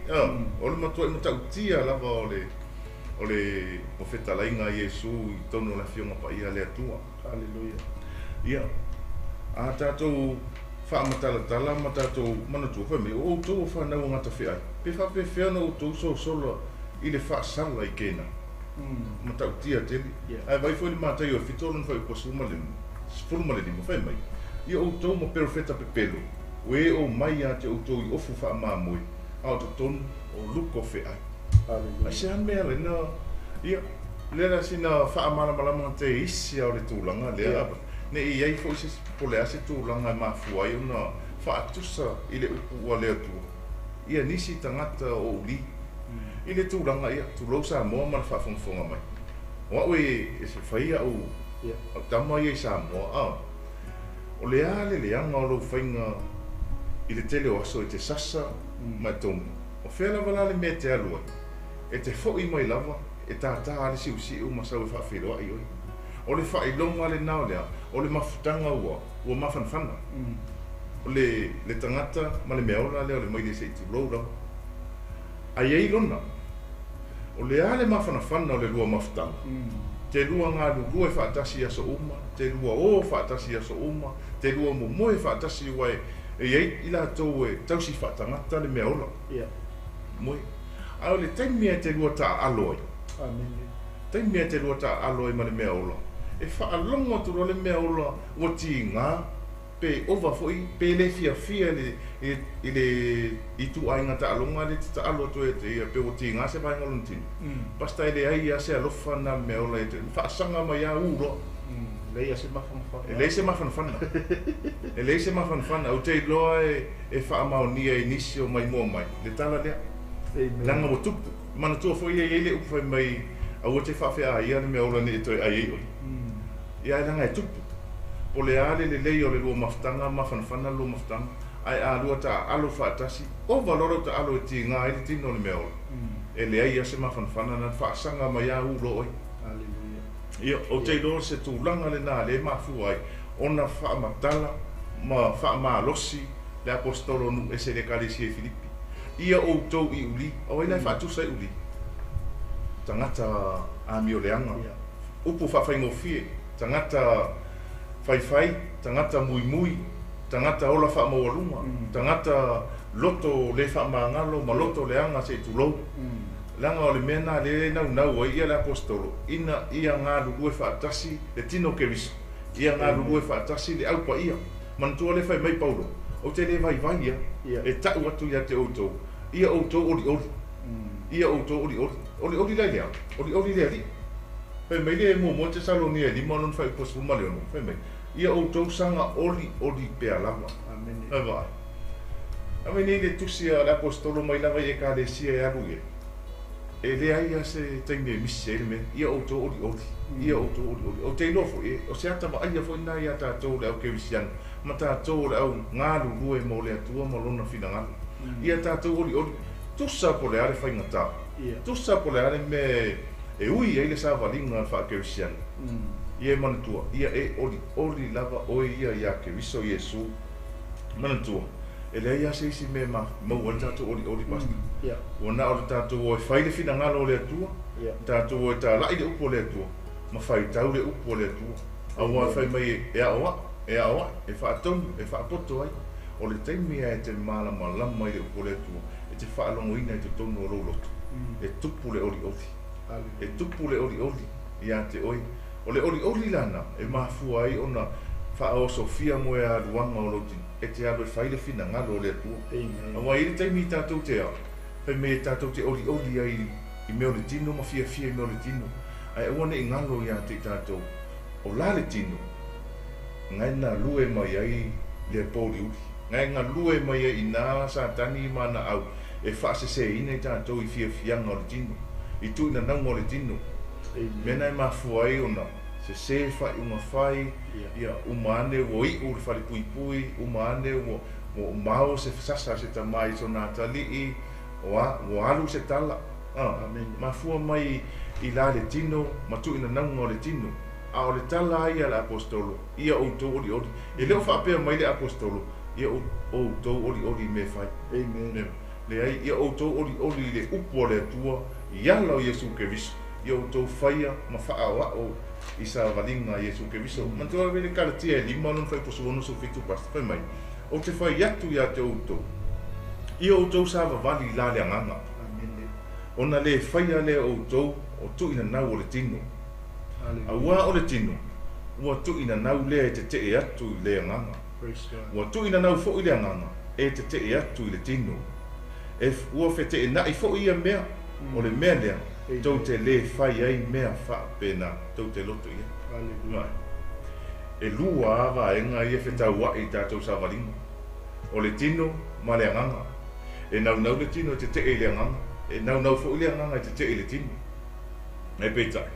O le matuai matautia lava o le o le fetalaiga a Iesu i totonu o le Afioga Paia a le Atua. Aleluia. Ia, a tatou faamatalatala ma tatou manatua, fai mai, o outou o fanau a gatafeai, pe faapefea ona outou sosola i le faasala i kena. Matautia tele. Ae vaai foi i le Mataio e 7 lona fuaiupu 15, fai mai, Ia outou ma perofeta pepelo, o e omai ia te outou i ofu faamamoe, a o totonu o luko feai. Aleluia. Ai se a mea lena, ia, lea la sina faamalamalamaga te isi a o le tulaga lea, ne i i ai foi se po o le a se tulaga e mafua ai ona faatusa i le upu ua le Atua ia nisi tagata o uli i le tulaga, ia, tulou Samoa ma le faafogafoga mai. O au e fai au tama ia i Samoa, a o le a le leaga o lou faiga i le tele o aso e te sasa ma e togi. O fea lava la le mea e te alu ai, e te foi mai lava, e tātā le siusiu ma sau e faafeiloai oe. O le faailoga lena o le a? O le mafutaga ua mafanafana. O le tagata ma le meaola lea o le maile se i tulou lava. A i ai lona, o le a le mafanafana o le lua mafutaga? Te lua galulue faatasi i aso uma, te lua o faatasi i aso uma, te lua momoe faatasi aua e i ai i latou e tausi faatagata le meaola. Moe. A o le taimi e te lua taaalo ai, taimi e te lua taaalo ai ma le meaola, e faalogo atu loa le meaola ua tiga, pe ova foi, pe le fiafia i le ituaiga taaloga lea e te taalo atu ai ia te ia, pe ua tiga se vaega o lona tino. Basta e leai lava se alofa na le meaola ia te ia, faasaga mai lava u loa. Leai se mafanafana. E leai se mafanafana. E leai se mafanafana. Ou te iloa e faamaonia i nisi o maimoa mai le tala lea. Leaga ua tupu. Manatua foi e i ai le upu fai mai, aua te faafeaia le meaola nei e toe ai ai oe. Ia ae leaga e tupu. Po o le a le lelei o le lua mafutaga, mafanafana le lua mafutaga, ae a lua taaalo faatasi, ova loa lau taalo e tiga ai le tino o le meaola. E leai lava se mafanafana na faasaga mai lava u loa oe. Ia, ou te iloa o se tulaga lena lea e mafua ai ona faamatala ma faamalosi le aposetolo o nuu ese i le Ekalesia i Filipi. Ia outou i uli, o ai la e faatusa i uli? Tagata amioleaga, upu faafaigofie, tagata faifai, tagata muimui, tagata ola faamaualuga, tagata loto le faamagalo ma loto leaga se i tulou. Leaga o le mea lena lea e naunau ai ia le aposetolo, ina ia galulue faatasi le tino o Keriso, ia galulue faatasi le au paia. Manatua lea fai mai Paulo, ou te le vaivai ia, e tau atu ia te outou, ia outou olioli, ia outou olioli. Olioli la i le a? Olioli i le Alii. Fai mai le muamua Tesalonia e 5 lona fuaiupu 16, fai mai, ia outou saga olioli pea lava. Amene. Ai vaai. Ave nei le tusi a le aposetolo mai lava i Ekalesia e alu i ai. E leai lava se taimi e misi ai le mea, ia outou olioli, ia outou olioli. Ou te iloa foi, o se ata vaaia foi lena ia tatou le au kerisiano, ma tatou o le au galulue mo le Atua ma lona finagalo. Ia tatou olioli, tusa po o le a le faigata, tusa po o le a le mea e ui ai le savaliga a le faakerisiano. Ia e manatua, ia e olioli lava oe ia ia Keriso Iesu. Manatua, e leai lava se isi mea e maua ai le tatou olioli, Pastor. Ua na o le tatou o e fai le finagalo o le Atua, tatou o e talai le upu o le Atua, ma faitau le upu o le Atua. Aua e fai mai e aoai, e aoai, e faatonu, e faapoto ai. O le taimi lava e te malamalama i le upu o le Atua, e te faalogoina i totonu o lou loto, e tupu le olioli. E tupu le olioli ia te oe. O le olioli lana e mafua ai ona Faaosofia moealuaga o lou tino e te alu e fai le finagalo o le Atua. Amen. Aua e i ai le taimi tatou te ao, fai mai e tatou te olioli ai i mea o le tino ma fiafia i mea o le tino, ae aua ne i galo ia te i tatou, o la le tino, gae galue mai ai le apo uliuli, gae galue mai ai i ina Satani ma ana au e faaseseina i tatou i fiafiaga o le tino, i tuuinanauga o le tino. Mea Amen. na e mafua ai ona sesē faaiuga fai, ia uma ane ua iʻu le falepuipui, uma ane ua mao se sasa a se tamā i sona atalii, ua alu se tala. Amene. Mafua mai i la le tino ma tuuinanauga o le tino. A o le tala lava ia a le Aposetolo, Ia outou olioli. E le o faapea mai le Aposetolo, Ia outou olioli i mea e fai. Amen. Leai, ia outou olioli i le upu a le Atua i ala o Iesu Keriso, ia outou faia ma faaoao i savaliga a Iesu Keriso. Manatua lava i le Kalatia e 5 lona fuaiupu 67 Pastor, fai mai, Ou te fai atu ia te outou, ia outou savavali i la le agaga, Amene. ona le faia lea e outou o tuuinanau o le tino. Hallelujah. Auā o le tino, ua tuuinanau lea e tetee atu i le agaga. Praise God. Ua tuuinanau foi le agaga e tetee atu i le tino. E, ua feteenai foi ia mea, o le mea lea, tou Amen. te lē fai ai mea faapena tou te loto i ai. Hallelujah. E lua lava vaega ia e fetauai i tatou savaliga, o le tino ma le agaga. E naunau le tino e tetee i le agaga, e naunau foi le agaga e tetee i le tino. Ae peitai,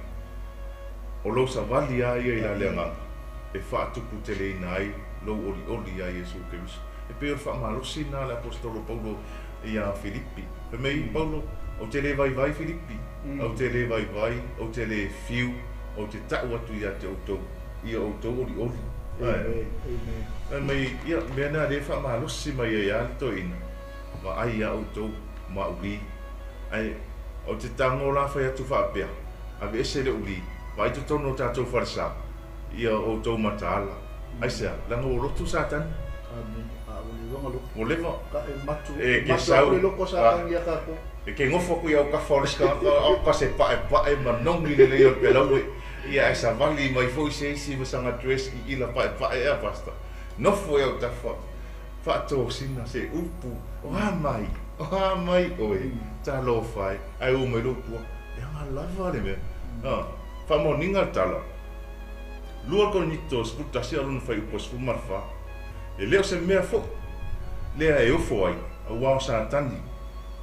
o lou savali lava ia i la le Amene. agaga e faatuputeleina ai lou olioli iā Iesu Keriso. E pei o le faamalosi lena a le Aposetolo Paulo iā Filipi. Fai mai Paulo, Ou te le vaivai Filipi, ou te le vaivai, ou te le fiu, ou te ta'u atu ia te outou, ia outou olioli. Ae. Amen. Amen. Fai mai, ia, mea na lea e faamalosi mai ai lava le toeaina, vaai ia outou ma uli. Ae ou te tago la fai atu faapea, aveese le uli, vaai totonu o tatou falesa, ia outou mataala. Aisea? Leaga ua lotu Satani. Amene. A ua leva ona lotu. Ua leva. Ka e matu, E e ke matu atu sau, le loko Satani ia tatou. E ke gofo aku i au kafa o le isi tagata, au ka se pa'epa'e ma nogi lelei o le pelaue. Ia ae savali mai foi se isi ma sana dress kikila pa'epa'e ea Pastor. Nofo i au tafa, faatosina se upu, o a mai, o a mai oe, talofa e, ae ua mai lou tua. Leaga lava le mea. Faamaoniga le tala. 2 Korinito 11 a lona fuaiupu 14. E le o se mea foi lea e ofo ai, auā o Satani,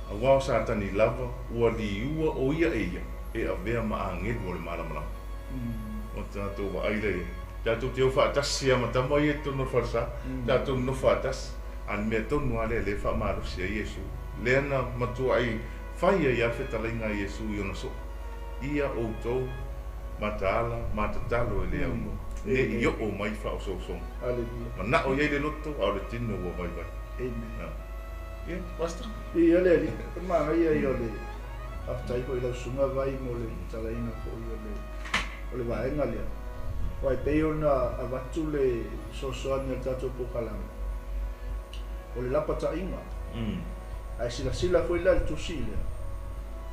auā o Satani lava ua liua o ia e ia e avea ma agelu o le malamalama. O tatou vaai lea i ai. Tatou te o faatasi lava ma tama ia i totonu o le falesa, tatou nonofo faatasi, a o le mea tonu lava lea o lea e faamalosi ai Iesu, lea na matuai fai ai lava le fetalaiga a Iesu i ona soo, Ia outou mataala ma tatalo e le aunoa, ne i Amen. oo mai faaosoosoga. Hallelujah. Manao i ai le loto, a o le tino ua vaivai. Amen. Ia, Pastor? Ia le Alii, o le manaia ia o le faafetai foi i lau susuga Vai mo le tatalaina foi o le o le vaega lea. Aua e pei ona avatu le fesoasoani a le tatou polokalame, o le lapataiga. Ae silasila foi la i le tusi lea,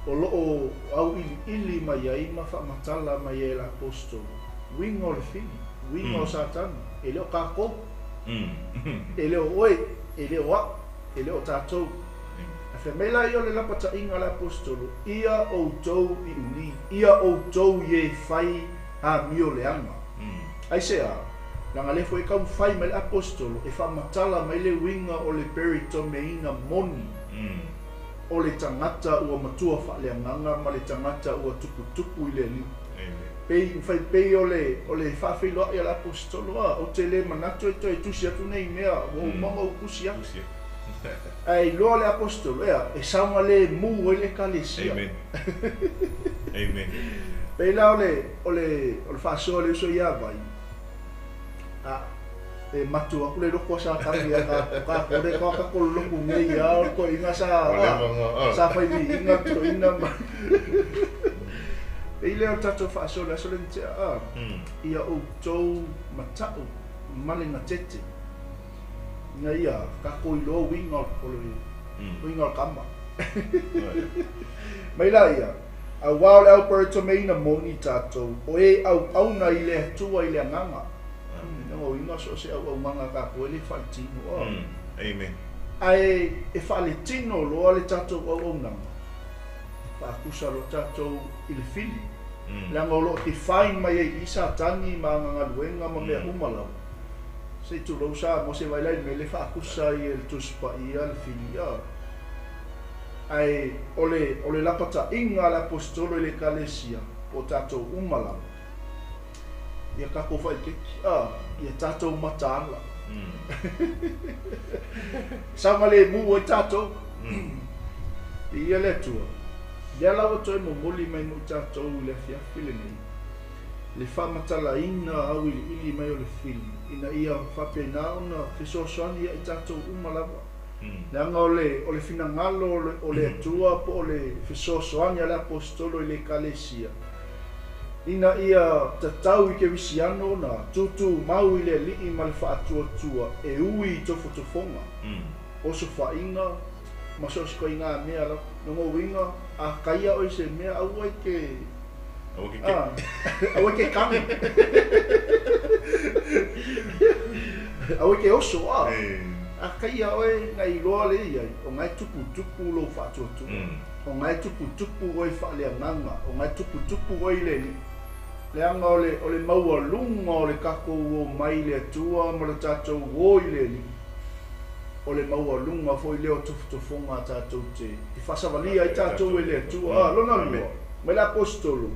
o lo o auiliili mai ai ma faamatala mai ai e le Aposetolo, uiga o le fili, uiga o Satani, e le o tatou, e le o oe, e le o au, e le o tatou. Ae fai mai la ia o le lapataiga a le Aposetolo, Ia outou i uli, ia outou i e fai amio leaga. Aisea? Leaga lea foi e taumafai mai le Aposetolo e faamatala mai le uiga o le peritomeina moni o le tagata ua matua faaleagaga ma le tagata ua tuputupu i le Alii. Pei, fai pei o le, o le faafeiloai a le Aposetolo, a, ou te le manatu e toe tusi atu nei mea, ua uma ona ou tusi atu. Ae iloa le Aposetolo, ea, e saogalemu ai le Ekalesia. Amen. Amen. Pei la o le, o le, o le faasoa a le uso ia Vai, a, e matu atu le loko a Satani ia ka, ka kore ka ka koloku nei a o toeaiina sa, a, sa fai viiga toeaiina ma. Pei lea o le tatou faasoa i le aso lea na tea, a, ia outou mata'u ma le gatete, ina ia tatou iloa uiga o le, uiga o le kama. Mai la ia, auā o le au peritomeina moni tatou, o e auauna i le Atua i le agaga. Lona uiga so o se auaunaga a tatou e le faaletino. Amen. Ae e faaletino loa le tatou auaunaga, faatusa loa tatou i le fili, leaga o lo o define mai ai i i Satani ma ana galuega ma mea uma lava. Se i tulou Samoa, se vaai la i le mea lea e faatusa ai e le Tusi Paia le fili, a. Ae o le, o le lapataiga a le Aposetolo i le Ekalesia, po o tatou uma lava, ia tatou faaeteete, a, ia tatou mataala. Saogalemu ai tatou. Viia le Atua. Lea la ua toe momoli mai mo i tatou i le afiafi lenei, le faamatalaina auiliili mai o le fili, ina ia faapena ona fesoasoani ia i tatou uma lava. Leaga o le, o le finagalo o le, o le Atua po o le fesoasoani a le Aposetolo i le Ekalesia, ina ia tatau i kerisiano ona tūtūmau i le Alii ma le faatuatua e ui i tofotofoga, osofaiga, ma so o se ituaiga mea lava. Lona uiga, a taia oe i se mea, aua e te, Aua ke a, aua e te kanu. Aua e te oso, a. A taia oe, na iloa lea i ai, o na e tuputupu lou faatuatua. O na e tuputupu oe faaleagaga, o na e tuputupu oe i le Alii. Leaga o le, o le maualuga o le tatou omai i le Atua ma le tatou o i le Alii, o le maualuga foi lea o tofotofoga a tatou te e faasavalia ai tatou e le Atua. A, lona lua, mai le Aposetolo,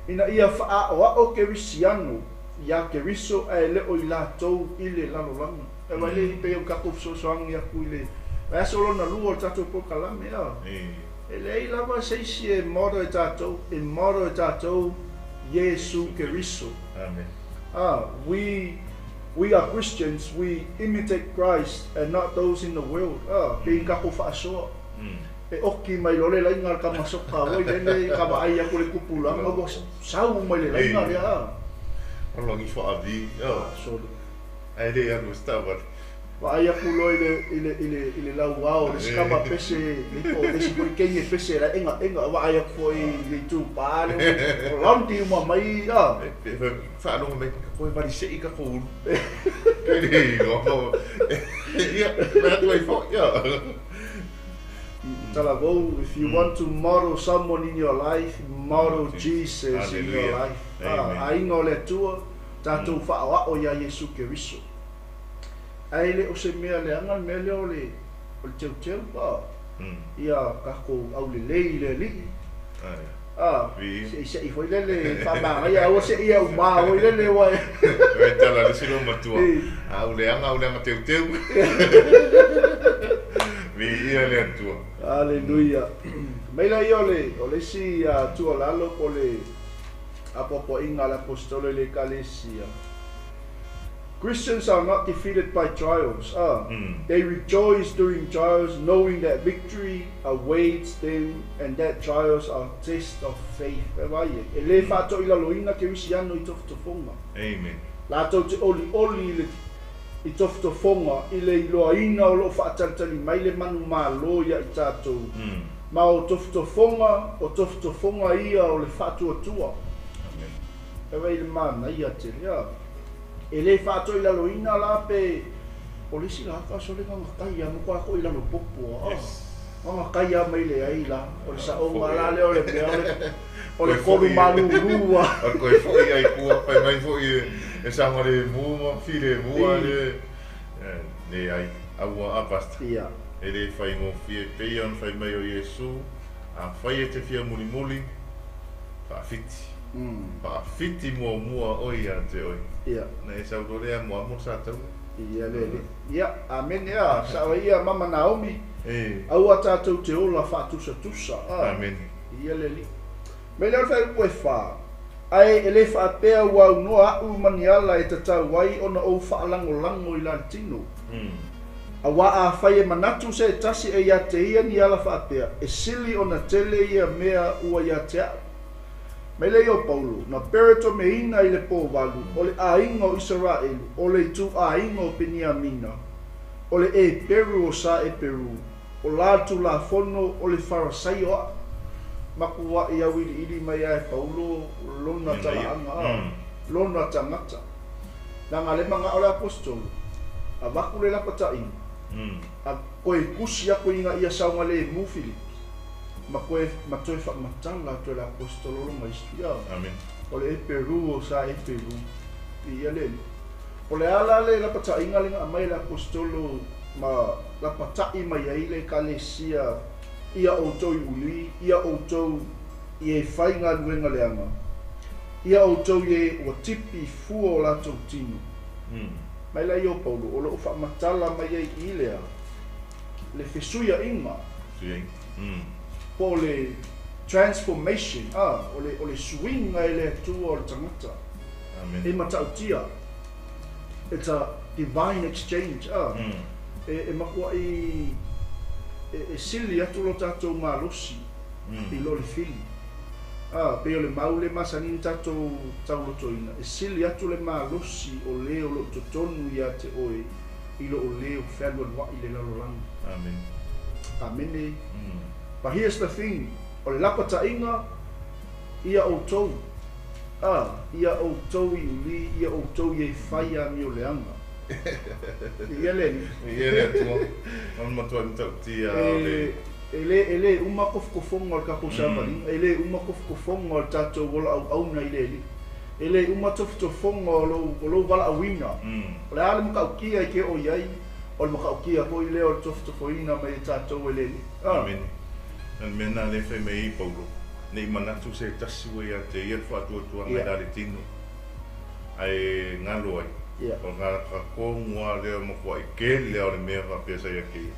ina ia faaoao kerisiano iā Keriso ae le o i latou i le lalolagi. E vaai le pei o le tatou fesoasoani atu i le vaiaso lona lua o le tatou polokalame, a. E leai lava se isi e model e tatou, e model e tatou Iesu Keriso. Amen. A, we we are Christians, we imitate Christ and not those in the world. A, pei ni tatou faasoa. E oki mai loa le laina a le tama soka foi lele ka vaai atu le tupulaga ua sau mai le laina lea, a. Alogi faavi. Sole. Ae le alu i se taavale. Vaai atu loa i le i le i le i le lauao le isi tama pese le po o le isi foi teine pese la egaega vaai atu foi i le itupa lea ua launti uma mai a. Faalogo mai koe valisei tatou ulu. Ke le iloa. Ia, vaai atu ai foi. Ia. Talavou, if you want to model someone in your life, model Jesus in your life. A, aiga o le Atua, tatou faaoao iā Iesu Keriso. Ae le o se mea leaga le mea lea o le o le teuteu a ia tatou aulelei i le Alii. A, seisei foi lele faamagaia aua se i e uma foi lele ua e. E tala le isi loomatua, a ou leaga au leaga teuteu. Viia le Atua. Aleluia. Mai laia o le o le isi tuualalo po o le apoapoaiga a le Aposetolo i le Ekalesia. Christians are not defeated by trials. They rejoice during trials knowing that victory awaits them and that trials are tests of faith. E vaai e, e le faatoilaloina kerisiano i tofotofoga. Amen. Latou te olioli i le i tofotofoga i le iloaina o lo o faatalitali mai le manumalo ia i tatou. Ma o tofotofoga, o tofotofoga ia o le faatuatua. Amen. E vaai i le manaia tele, a. E le faatoilaloina la pe o le isi laka sole gagatai a matua toilalo popo a. Gagatai lava mai le ai la. O le saoga la lea o le mea o le o le kolu malūlū a. O le toe foi ai tua fai mai foi e saogalemu ma filemu a le leai aua a pastor. Ia. E le faigofie pei ona fai mai o Iesu, afai e te fia mulimuli, faafiti. Faafiti muamua oe ia te oe. Ia. Na e sau loa le amoamo le sa taua. Ia le alii. Ia, amene a, sao ai ia Mama Naomi. E. Aua tatou te ola faatusatusa a. Amene. Ia le alii. Mai lea o le fuaiupu e fa, Ae e le faapea ua aunoa aʻu ma ni ala e tatau ai ona ou faalagolago i la le tino. Auā afai e manatu se tasi e ia te ia ni ala faapea, e sili ona tele ia mea ua ia te aʻu. Mai lea o Paulo, na peretomeina i le pō walu, o le aiga o Isaraelu, o le ituaiga o Peniamina, o le Eperu o sa Eperu, o la Tulafono o le Farasaio aʻu. Makuaʻi auiliili mai a e Paulo lona talaaga, lona tagata. Leaga le magao le aposetolo, avatu le lapataiga, a toe tusi atu ina ia saogalemu Filipi, ma toe ma toe faamatala atu e le aposetolo lona history. Amen. O le eperu o sa eperu. Viia le Alii. O le a la le lapataiga lea na aumai e le aposetolo ma lapatai mai ai le Ekalesia ia outou i uli, ia outou i e fai galuega leaga, ia outou i e ua tipi i fua o latou tino. Mai la ia o Paulo, o lo o faamatala mai ai i lea le fesuiaiga, po o le transformation, a, o le, o le suiga e le Atua o le tagata. Amen. E matautia. It's a divine exchange, a. E, e matuai e, e sili atu lo tatou malosi i lo le fili. A, pei o le mau lea e masani ona tatou taulotoina, e sili atu le malosi o le o lo o totonu ia te oe i lo o le o fealualuai i le lalolagi. Amen. Amene. But here's the thing, o le lapataiga ia outou, a, ia outou i uli, ia outou i e fai amioleaga. Viia le Alii. Viia le Atua. O le matua matautia o le. E le, e le uma tofotofoga o le tatou savaliga, e le uma tofotofoga o le tatou ola auauna i le Alii. E le uma tofotofoga o lou, o lou valaauina. O le a le matautia e te oo i ai, o le matautia foi lea o le tofotofoina mai e tatou e le Alii. Amene. O le mea lena lea e fai mai ai Paulo, ne i manatu se tasi ua ia te ia le faatuatuaga i la le tino, ae galo ai. O le tonu lava lea o le matuai tele lava o le mea faapea sa ia te ia.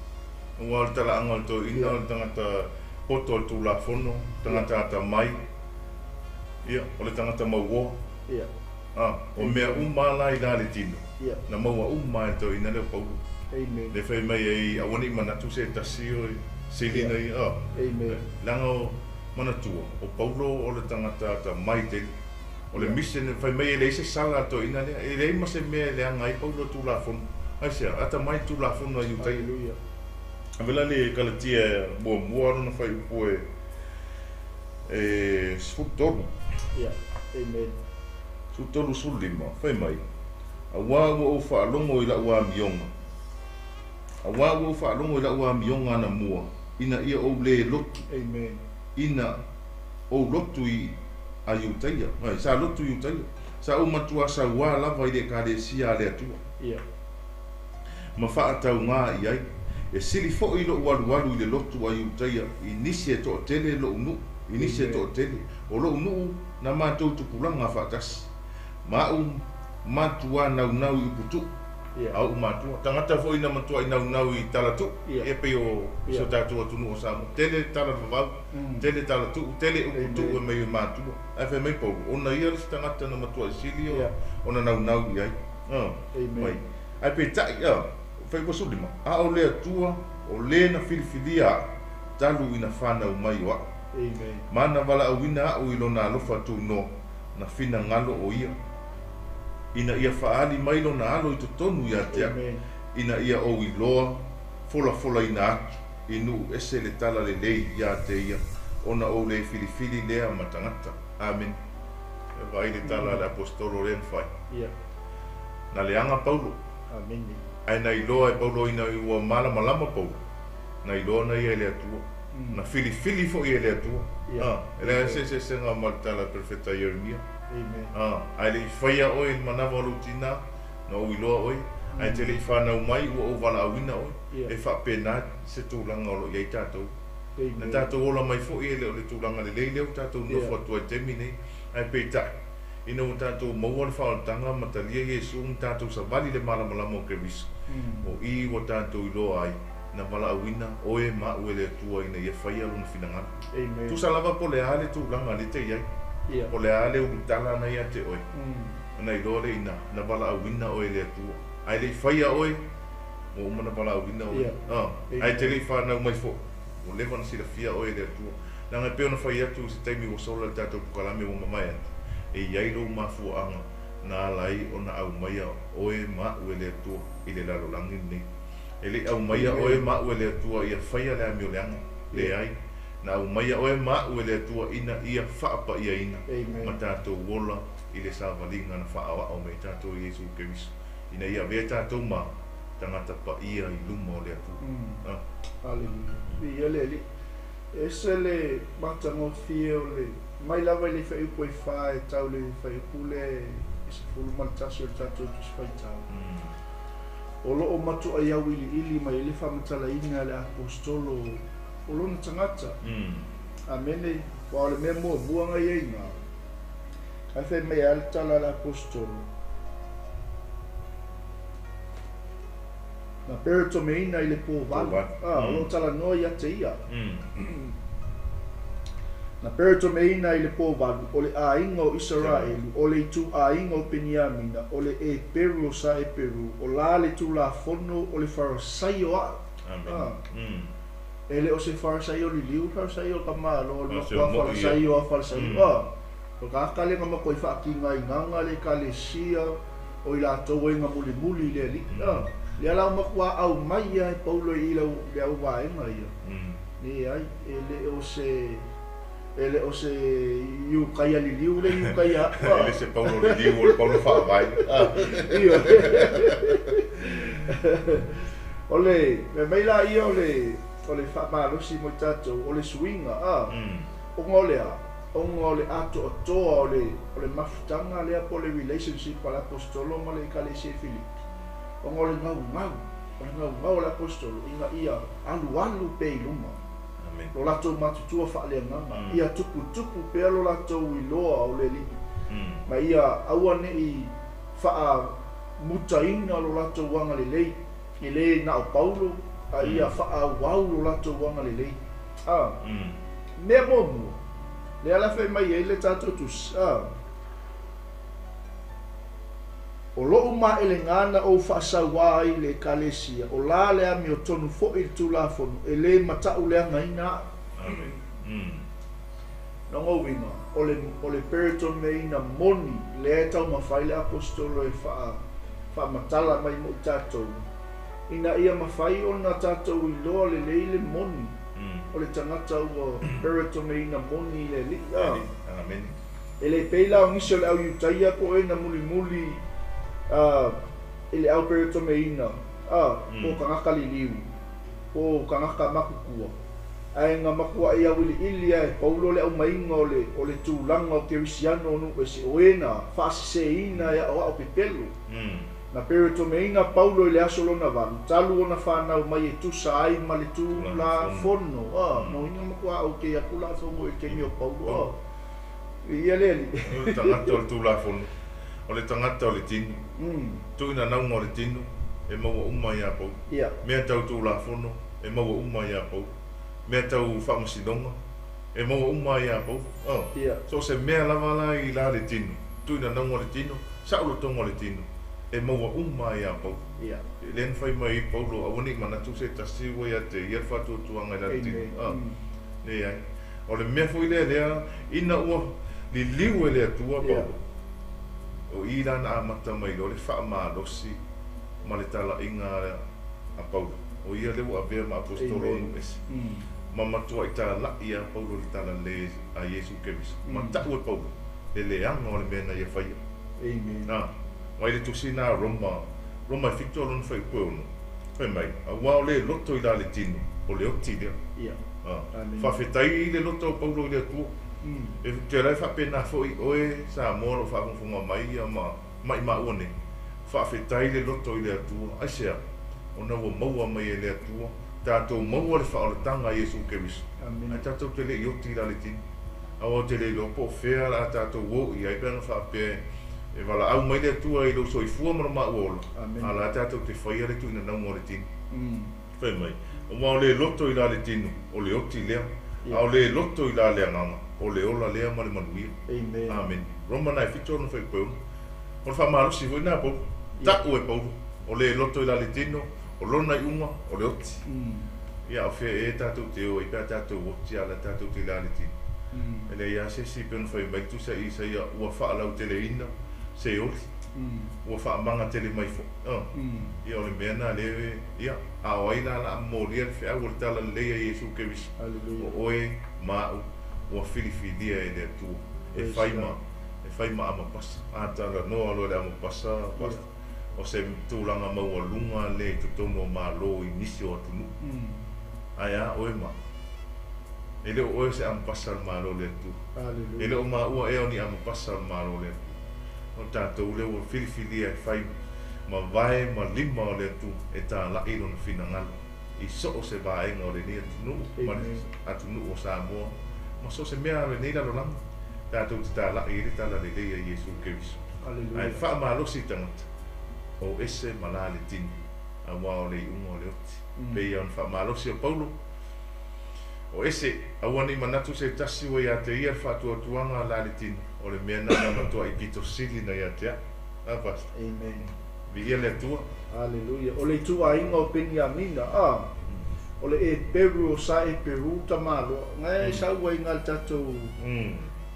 Aua o le talaaga o le toeaina o le tagata poto o le Tulafono, tagata atamai, ia, o le tagata mauoa. A, o mea uma lava la i la le tino, na maua uma lava e le toeaina lea o Paulo. Lea fai mai ai, aua ne i manatu se tasi o sili na ia, a, leaga o, manatua, o Paulo o le tagata atamai tele. O le mission, fai mai e leai se sala a le toeaina lea, e leai ma se mea e leaga ai Paulo i le Tulafono. Aisea? Atamai le Tulafono a Iutaia. Avela le Kalatia muamua lona fuaiupu e e 13. 13, 15, fai mai, Auā ua ou faalogo i la'u amioga, auā ua ou faalogo i la'u amioga anamua, ina ia ou lē lotu, ina ou lotu i a Iutaia, ai, sa lotu Iutaia, sa ou matuā sauā lava i le Ekalesia a le Atua, ma faataugā i ai. E sili foʻi loʻu alualu i le lotu a Iutaia i nisi e toatele loʻu nuu, i nisi e toatele o loʻu nuu na matou tupulaga faatasi, ma aʻu matuā naunau i uputuʻu. A oʻu matua, tagata foi na matuaʻi naunau i talatuu, ia pei o si o tatou atunuu o Samoa, tele tala vavau, tele talatuu, tele uputuu e mai e matua. Ae fai mai Paulo, ona ia le isi tagata na matuaʻi sili ona naunau i ai. Mai. Ae peitai, fai 25, a o le Atua, o le na filifilia aʻu, talu ina fanau mai o aʻu. Ma na valaauina aʻu i lona alofa tunoa, na finagalo o ia, ina ia faaali mai lona alo i totonu ia te aʻu, ina ia ou iloa folafolaina atu i nuu ese le tala lelei ia te ia, ona ou le filifili lea ma tagata. Amene. E vaai le tala a le Aposetolo lea na fai. Na leaga Paulo. Ae na iloa e Paulo ina ua malamalama Paulo, na iloa na ia e le Atua. Na filifili foi e le Atua. E leai se eseesega ma le tala a le Perofeta Ieremia. Ae le i faia oe i le manava o lou tinā, na ou iloa oe, ae te le i fanau mai ua ou valaauina oe. E faapena se tulaga o lo o i ai tatou. Na tatou ola mai foi e le o le tulaga lelei lea ua tatou nofo atu ai i le taimi nei, ae peitai, ina ua tatou maua le faaolataga ma talia Iesu ma tatou savali i le malamalama o Keriso, o i ua tatou iloa ai, na valaauina oe ma aʻu e le Atua ina ia faia Lona finagalo. Tusa lava po o le a le tulaga lea te i ai, po o le a le ulutala na ia te oe, ona iloa lea ina na valaauina oe e le Atua. Ae le i faia oe, ua uma ona valaauina oe. Ae te le i fanau mai foi, ua leva ona silafia oe e le Atua. Leaga e pei ona fai atu i se taimi ua sola i le tatou pokalame ua mamae atu, e i ai lou mafuaaga na ala ai ona aumaia oe ma aʻu e le Atua i le lalolagi lenei. E le i aumaia oe ma aʻu e le Atua ia faia le amioleaga, leai, na aumaia oe ma aʻu e le Atua ina ia faapaiaina ma tatou ola i le savaliga na faaoao mai ai tatou e Iesu Keriso, ina ia avea tatou ma tagata paia i luma o le Atua. Aleluia. Viia le Alii. E ese le matagofie o le mai lava i le fuaiupu e 4 e tau i le fuaiupu lea e 11 o le tatou Tusi Faitau. O lo o matuai auiliili mai ai le faamatalaina e le Aposetolo o lona tagata. Amene. Aua o le mea muamua na i ai i ina, ae fai mai lava le tala a le Aposetolo, na peretomeina i le po 8. O lo o talanoa ia te ia. Na peretomeina i le po 8, o le aiga o Isaraelu, o le ituaiga o Peniamina, o le Eperu o sa Eperu, o la le Tulafono o le Farasaio a'u. E le o se Farasaio liliu, Farasaio o le tamāloa, o le matua Farasaio a Farasaio. O le tagata lea na matuai faatigainaga le Ekalesia o i latou ai na mulimuli i le Alii. Lea la ua matua aumai lava e Paulo i i le au vaega ia. Leai, e le o se e le o se Iutaia liliu le Iutaia a'u. E le se Paulo liliu, o le Paulo faavae. Ioe. O le fai mai laia o le o le faamalosi mo i tatou, o le suiga, a, ona o le a? Ona o le atoatoa o le o le mafutaga lea po o le relationship a le Aposetolo ma le Ekalesia i Filipi, ona o le gaugau, o le gaugau a le Aposetolo ina ia alualu pea i luma lo latou matutua faaleagaga, ia tuputupu pea lo latou iloa o le Alii, ma ia aua ne i faamutaina lo latou agalelei, e le na o Paulo, a ia faaauau lo latou agalelei. A, mea muamua, lea la fai mai ai le tatou tusi, a, O lo'u maʻelega na ou faasauā ai i le Ekalesia, o la le amiotonu foi i le Tulafono, e lē mataʻuleagaina aʻu. Lona uiga, o le, o le peretomeina moni lea e taumafai le Aposetolo e faa, faamatala mai mo i tatou, ina ia mafai ona tatou iloa lelei le moni o le tagata ua peretomeina moni i le Alii. A. E le pei la o nisi o le au Iutaia po o e na mulimuli a i le au peretomeina a po o tagata liliu, po o tagata matutua. Ae na matuai auiliili lava e Paulo le aumaiga o le o le tulaga o Kerisiano o nuu ese, o e na faaseseina e aoao pepelo. Na peretomeina Paulo i le aso lona valu, talu ona fanau mai e tusa ai ma le Tulafono. A, no ina matua ok atu la fono i le taimi o Paulo. A, viia le Alii. O le tagata o le Tulafono, o le tagata o le tino. Tuuina nauga o le tino, e maua uma ia Paulo. Mea tau Tulafono, e maua uma ia Paulo. Mea tau faamasinoga, e maua uma ia Paulo. So o se mea lava la i la le tino, tuuina nauga o le tino, saolotoga o le tino, e maua uma ia Paulo. Lea na fai mai ai Paulo, aua ne i manatu se tasi ua ia te ia le faatuatuaga i la le tino. Leai. O le mea foi lea lea, ina ua liliu e le Atua Paulo, o i la na amata mai loa le faamalosi ma le talaiga a Paulo, o ia lea ua avea ma Aposetolo o nuu ese, ma matuai tala'i a Paulo i le talalelei a Iesu Keriso, ma ta'u e Paulo le leaga o le mea na ia faia. A, mai le tusi lena a Roma, Roma e 7 o lona fuaiupu e 6, fai mai, Auā o le loto i la le tino, o le oti lea. A, faafetai i le loto o Paulo i le Atua. E te la e faapena foi oe Samoa o lo o faafogafoga mai ia ma maʻimaʻua nei, faafetai le loto i le Atua. Aisea? Ona ua maua mai e le Atua tatou maua le faaolataga a Iesu Keriso. Ae tatou te le i oti i la le tino. Aua ou te le iloa po o fea la a tatou o i ai pe ana faapea e valaau mai le Atua i lou soifua ma lo maua ola, a la tatou te faia le tuuinanauga o le tino. Fai mai, aua o le loto i la le tino, o le oti lea, a o le loto i la le agaga, o le ola lea ma le manuia. Amene. Roma na e 7 lona fuaiupu e 6. O le faamalosi foi lena a Paulo. Ta'u e Paulo, o le loto i la le tino, o lona iuga, o le oti. Ia, a o fea ea tatou te o ai pe a tatou oti a o la tatou te i la le tino? E leai lava se isi pei ona fai mai le tusi a Isaia, ua faalauteleina Seoli, ua faamaga tele mai foi. Ia, o le mea lena lea, ia, a o ai la la a momolia le feau o le talalelei a Iesu Keriso? O oe ma a'u ua filifilia e le Atua e fai ma. E fai ma amapasa. A talanoa loa i le amapasa, Pastor, o se tulaga maualuga lea i totonu o Malo i nisi o atunuu. Ae a oe ma? E le o oe o se amapasa o le Malo o le Atua. E le o maua ea o ni amapasa o le Malo o le Atua. O tatou lea ua filifilia e fai ma vae ma lima o le Atua e talai Lona finagalo i so o se vaega o lenei atunuu ma le atunuu o Samoa ma so o se mea o lenei lalolagi tatou te talai ai le Talalelei a Iesu Keriso. Ae faamalosi i tagata, o ese ma la le tino, auā o le iuga o le oti. Pei ona faamalosi o Paulo, O ese, aua ne i manatu se tasi ua ia te ia le faatuatuaga a la le tino, o le mea na na matuai pito sili na ia te au. A Pastor. Amen. Viia le Atua. Aleluia. O le ituaiga o Peniamina, a, o le Eperu o sa Eperu tamaloa, na e sau ai na le tatou,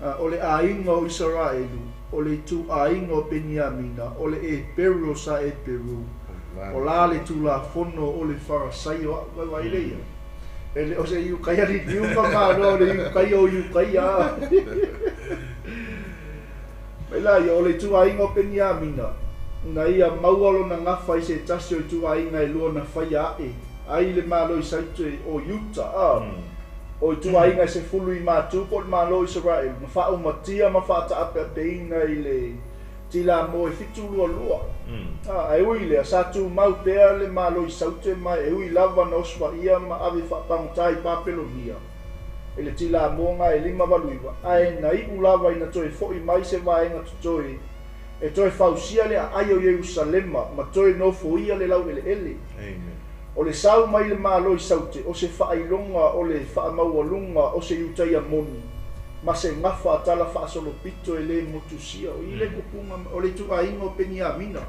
a, o le aiga o Isaraelu, o le ituaiga o Peniamina, o le Eperu o sa Eperu, o la le Tulafono o le Farasaio a'u, vaivai lea ia. E le o se Iukaia liliu ma malo o le Iukaia o Iukaia. Mai la ia, o le ituaiga o Peniamina, na ia maua lona gafa i se tasi o ituaiga e lua na faia aʻe ai le Malo i Saute o Iuta, a o ituaiga e sefulu i matu po o le Malo o Isaraelu, na faaumatia ma faataapeapeina i le Tilamo e 722. A, ae ui i lea, sa tumau pea le Malo i Saute ma e ui lava na osofaia ma ave faapagota i Papelonia e le Tilamoga e 589, ae na iu lava ina toe foʻi mai se vaega totoe e toe fausia le aai o Ierusalema ma toe nofoia le laueleele. O le sau mai le Malo i Saute o se faailoga o le faamaualuga o se Iutaia moni ma se gafa a tala faasolopito e lē motusia. O i le kupuga o le ituaiga o Peniamina.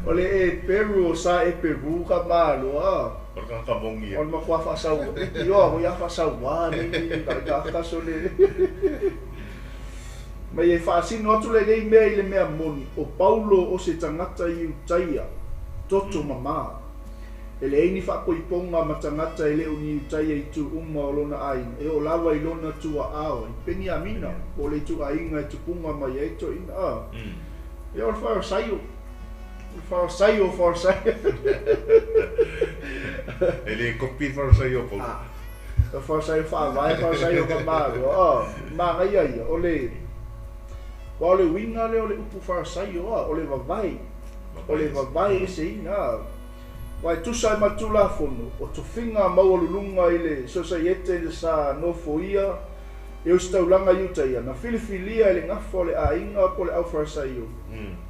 O le Eperu o sa Eperu ka malo, a. O le tagata moni ia. O le matua faasaua. Ioa foi a faasaua nei ka ka ka sole. Mai e faasino atu lenei mea i le mea moni, o Paulo o se tagata Iutaia, toto mamā. E leai ni faakoipoga ma tagata e le o ni Iutaia i itu uma o lona aiga, e oo lava i lona tuaao, i Peniamina, po o le ituaiga e tupuga mai ai toeaiina. A, ia o le Farasaio, o le Farasaio o Farasaio. E le kopi le Farasaio o Paulo. A, o le Farasaio faavae, Farasaio ka malo. A, manaia ia, o le, aua o le uiga lea o le upu Farasaio, a, o le vavae, o le vavae eseina, a. Aua e tusa ai ma le Tulafono, o tofiga maualuluga i le Sosaiete sa nofoia e ositaulaga Iutaia, na filifilia e le gafa o le aiga po o le Aufarasaio,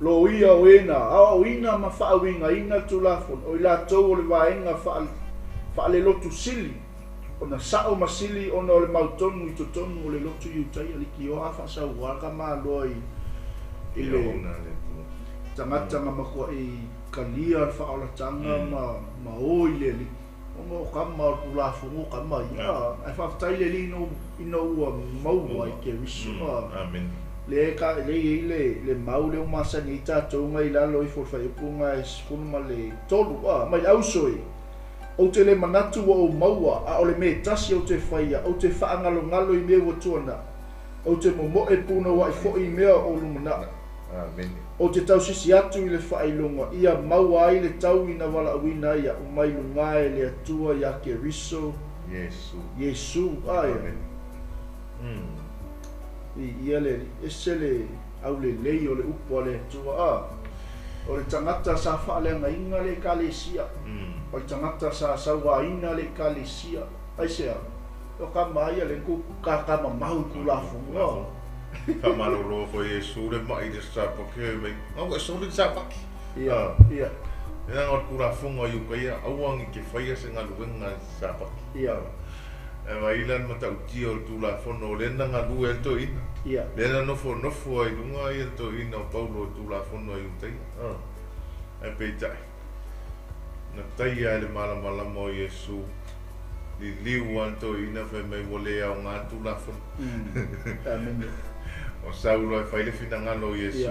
loia o e na aoaoina ma faauigaina le Tulafono, o i latou o le vaega faalelotu sili, ona sao ma sili ona o le mautonu i totonu o le lotu Iutaia, likioa faasauā ka maloa i le tagata na matuai Kalia le faaolataga ma ma o i le Alii, ona o kama o le Tulafono o kama ia, ae faafetai le Alii ina ua maua i Keriso. Lea ka lea e i ai le le mau lea ua masani ai tatou na i lalo ifo o le fuaiupu na e 13, a, mai le auso e, Ou te le manatu ua ou maua, a o le mea e tasi ou te faia, ou te faagalogalo i mea ua tuanai, ou te momoe punouai foi i mea o lumanai. Ou te tausisi atu i le faailoga ia maua ai le taui na valaauina ai aʻu mai luga e le Atua iā Keriso Iesu. Ae viia le Alii. Ese le aulelei o le upu a le Atua. A o le tagata sa faaleagaina le Ekalesia, o le tagata sa sauaina le Ekalesia. Aisea? O kama ia le ku kaka mamau i Tulafono. Faamalolo foi Iesu le maʻi i le sapaki fai mai, Ga ua e soli le sapaki. Ia, ia. Leaga o le Tulafono a Iukaia, aua ne i te faia se galuega i le sapaki. Ia. Ae vaai la le matautia o le Tulafono o lea na galue ai le toeaina. Ia. Lea na nofonofo ai i luga le toeaina o Paulo i le Tulafono a Iutaia. Ae peitai, na taia e le malamalama o Iesu, liliu lava le toeaina fai mai ua le aoga le Tulafono. Amene. O Saulo e fai le finagalo o Iesu.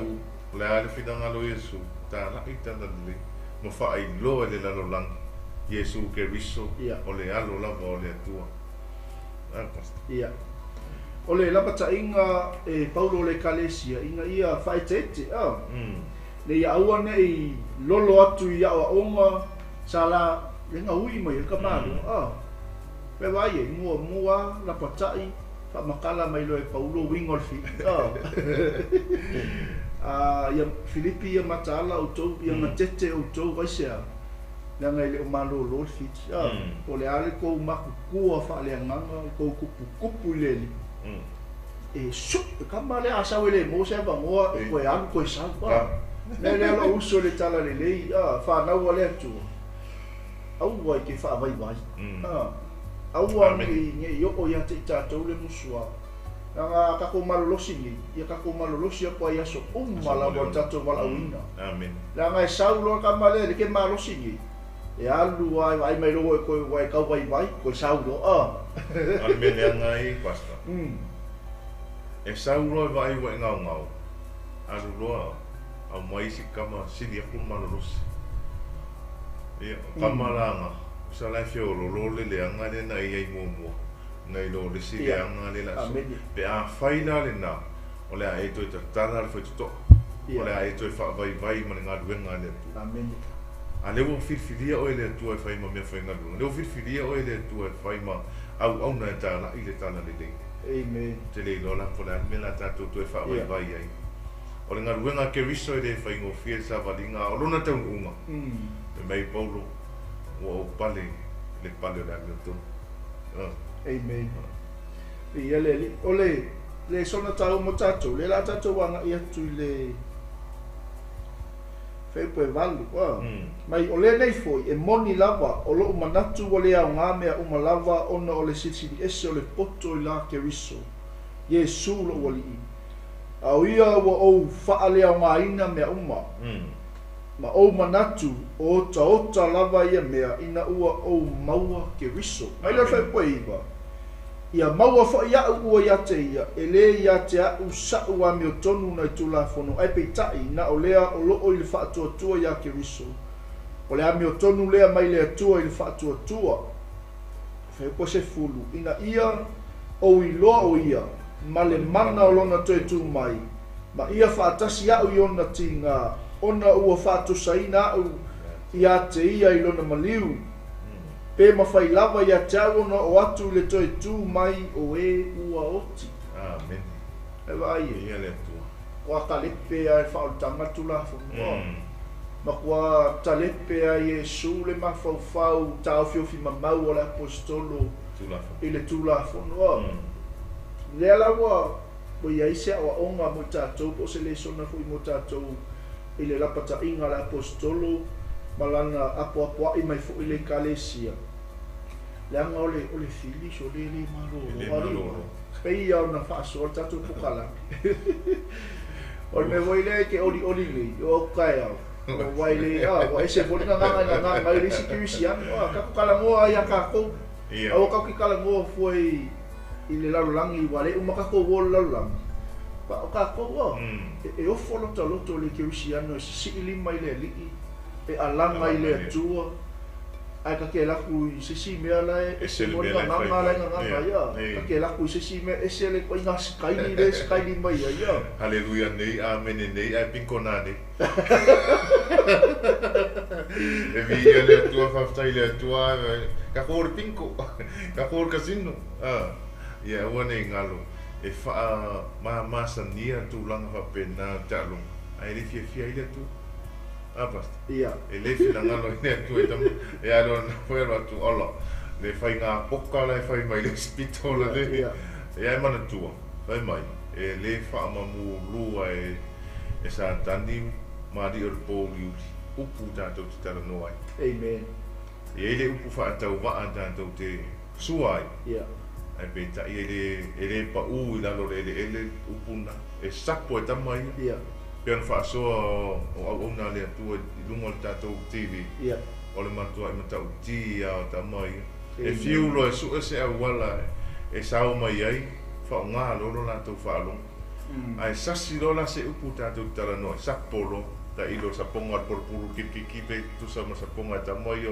O le a le finagalo o Iesu? Talai talalelei ma faailoa i le lalolagi Iesu Keriso o le Alo lava o le Atua. A Pastor. Ia. O le lapataiga e Paulo o le Ekalesia ina ia faaeteete, a. Ina ia aua ne i lolo atu i aoaoga sa la le gaui mai ai le tamaloa, a. Pe vaai ai, muamua lapatai faamatala mai loa e Paulo uiga o le fili, a. A, ia Filipi ia mataala outou, ia gatete outou, aisea? Leaga e le o malolo le fili, a. Po o le a le tou matutua faaleagaga, le tou tuputupu i le Alii, e su e kama lea a sau e le maua se avanoa e toe alu toe sau, a. Mea lea lou uso i le talalelei, a, fanau a le Atua, aua e te faavaivai, a. Aua ne i oo ia te i tatou le musuā. Leaga a tatou malolosi nei, ia tatou malolosi atu ai i aso uma lava o le tatou valaauina. Leaga e sau loa le tama lea, lea e te malosi nei, e alu lava e vaai mai loa ua e toe ua e tau vaivai, toe sau loa. A o le mea leaga ai, Pastor, e sau loa e vaai ua e gaogao, alu loa aumai isi tama sili atu le malolosi. Ia, o tama la na, sa la e feololo le leaga lea na e i ai muamua, nai lo le isi leaga lea la so. Pe afai la lena, o le a e toe tatala le faitotoa, o le a e toe faavaivai ma le galuega a le Atua. A lea ua filifilia oe e le Atua e fai ma mea faigaluega, lea ua filifilia oe e le Atua e fai ma auauna e talai le talalelei. Amen. Ou te le iloa la po o le a le mea la tatou toe faavaivai ai. O le galuega a Keriso e le faigofie le savaliga, a o lona taunuuga, fai mai Paulo, ua ou pale i le pale o le amiotonu. Amen. Viia le Alii. O le lesona taua mo tatou, lea la tatou agai atu i le fuaiupu e 8. Mai o lenei foi, e moni lava, o lou manatu ua le aoga mea uma lava ona o le silisili ese o le poto i la Keriso, Iesu lou Alii. A o ia ua ou faaleaogaina mea uma, ma ou manatu o otaota lava ia mea ina ua ou maua Keriso. Mai lea o le fuaiupu e 9, Ia maua foi aʻu ua ia te ia, e lē ia te aʻu saʻu amiotonu nai Tulafono, ae peitai, na o lea o loo i le faatuatua iā Keriso, o le amiotonu lea mai le Atua i le faatuatua. Fuaiupu e 10, ina ia ou iloa o ia, ma le mana o lona toe tu mai, ma ia faatasi aʻu i ona tiga, ona ua faatusaina aʻu ia te ia i lona maliu, pe mafai lava ia te aʻu ona oo atu i le toe tu mai o e ua oti. Amene. E vaai e. Viia le Atua. Kua talepe a e le faaolataga le Tulafono. Matua talepe a Iesu le mafaufau taofiofi mamau o le Aposetolo i le Tulafono. Lea la ua i ai se aoaoga mo i tatou po o se lesona foi mo tatou i le lapataiga a le Aposetolo ma lana apoapoai mai foi i le Ekalesia. Leaga o le o le fili so le le malolo alii. Pei ia ona faasoa le tatou pokalame. O le mea foi lea e te olioli nei, o au taeao, ua e le, a, ua ese foi le gagana e gagana ai le isi kerisiano, a, tatou talanoa ai iā tatou. Aua tatou te talanoa fua i i le lalolagi ua le uma tatou o i le lalolagi. Pa o tatou, a, e ofo lota loto i le kerisiano e sisii lima i le Alii, e alaga i le Atua, ae ta te alu atu i se isi mea la e ese le foi le mea la e fai gagana la e mai. gagana ai, a, ta te alu atu i se isi mea ese le ituaiga sikaili lea e sikaili mai ai, a. Haleluia nei, amene nei, ae pinko nā nei. E viia le Atua, faafetai i le Atua, tatou o le pinko, tatou o le casino. Ia aua ne i galo, e faamamasania tulaga faapena o taaloga, ae le fiafia ai le Atua. A Pastor? Ia. E le finagalo ai le Atua i tama, e alu ana foi alu atu, ola, le faiga poka la e fai mai le isi pito la le, ia e manatua, fai mai, e le faamamulua e e Satani ma alii o le pouliuli, upu tatou te talanoa ai. Amen. E i ai le upu faatauvaa tatou te sua ai, ae peitai e le e le pau i lalo o le eleele upu na, e sapo e tama ia. Pei ona faasoa o auauna a le Atua i luga o le tatou TV, o le matuai matauti lava o tama ia. E fiu loa e sue se auala e sao mai ai, faaaoga loa lo latou faalogo. Ae sasi loa la se upu tatou te talanoa ai, sapo loa. Tailo le sapoga o le polopulu kilikiki pe tusa ma le sapoga e tama ia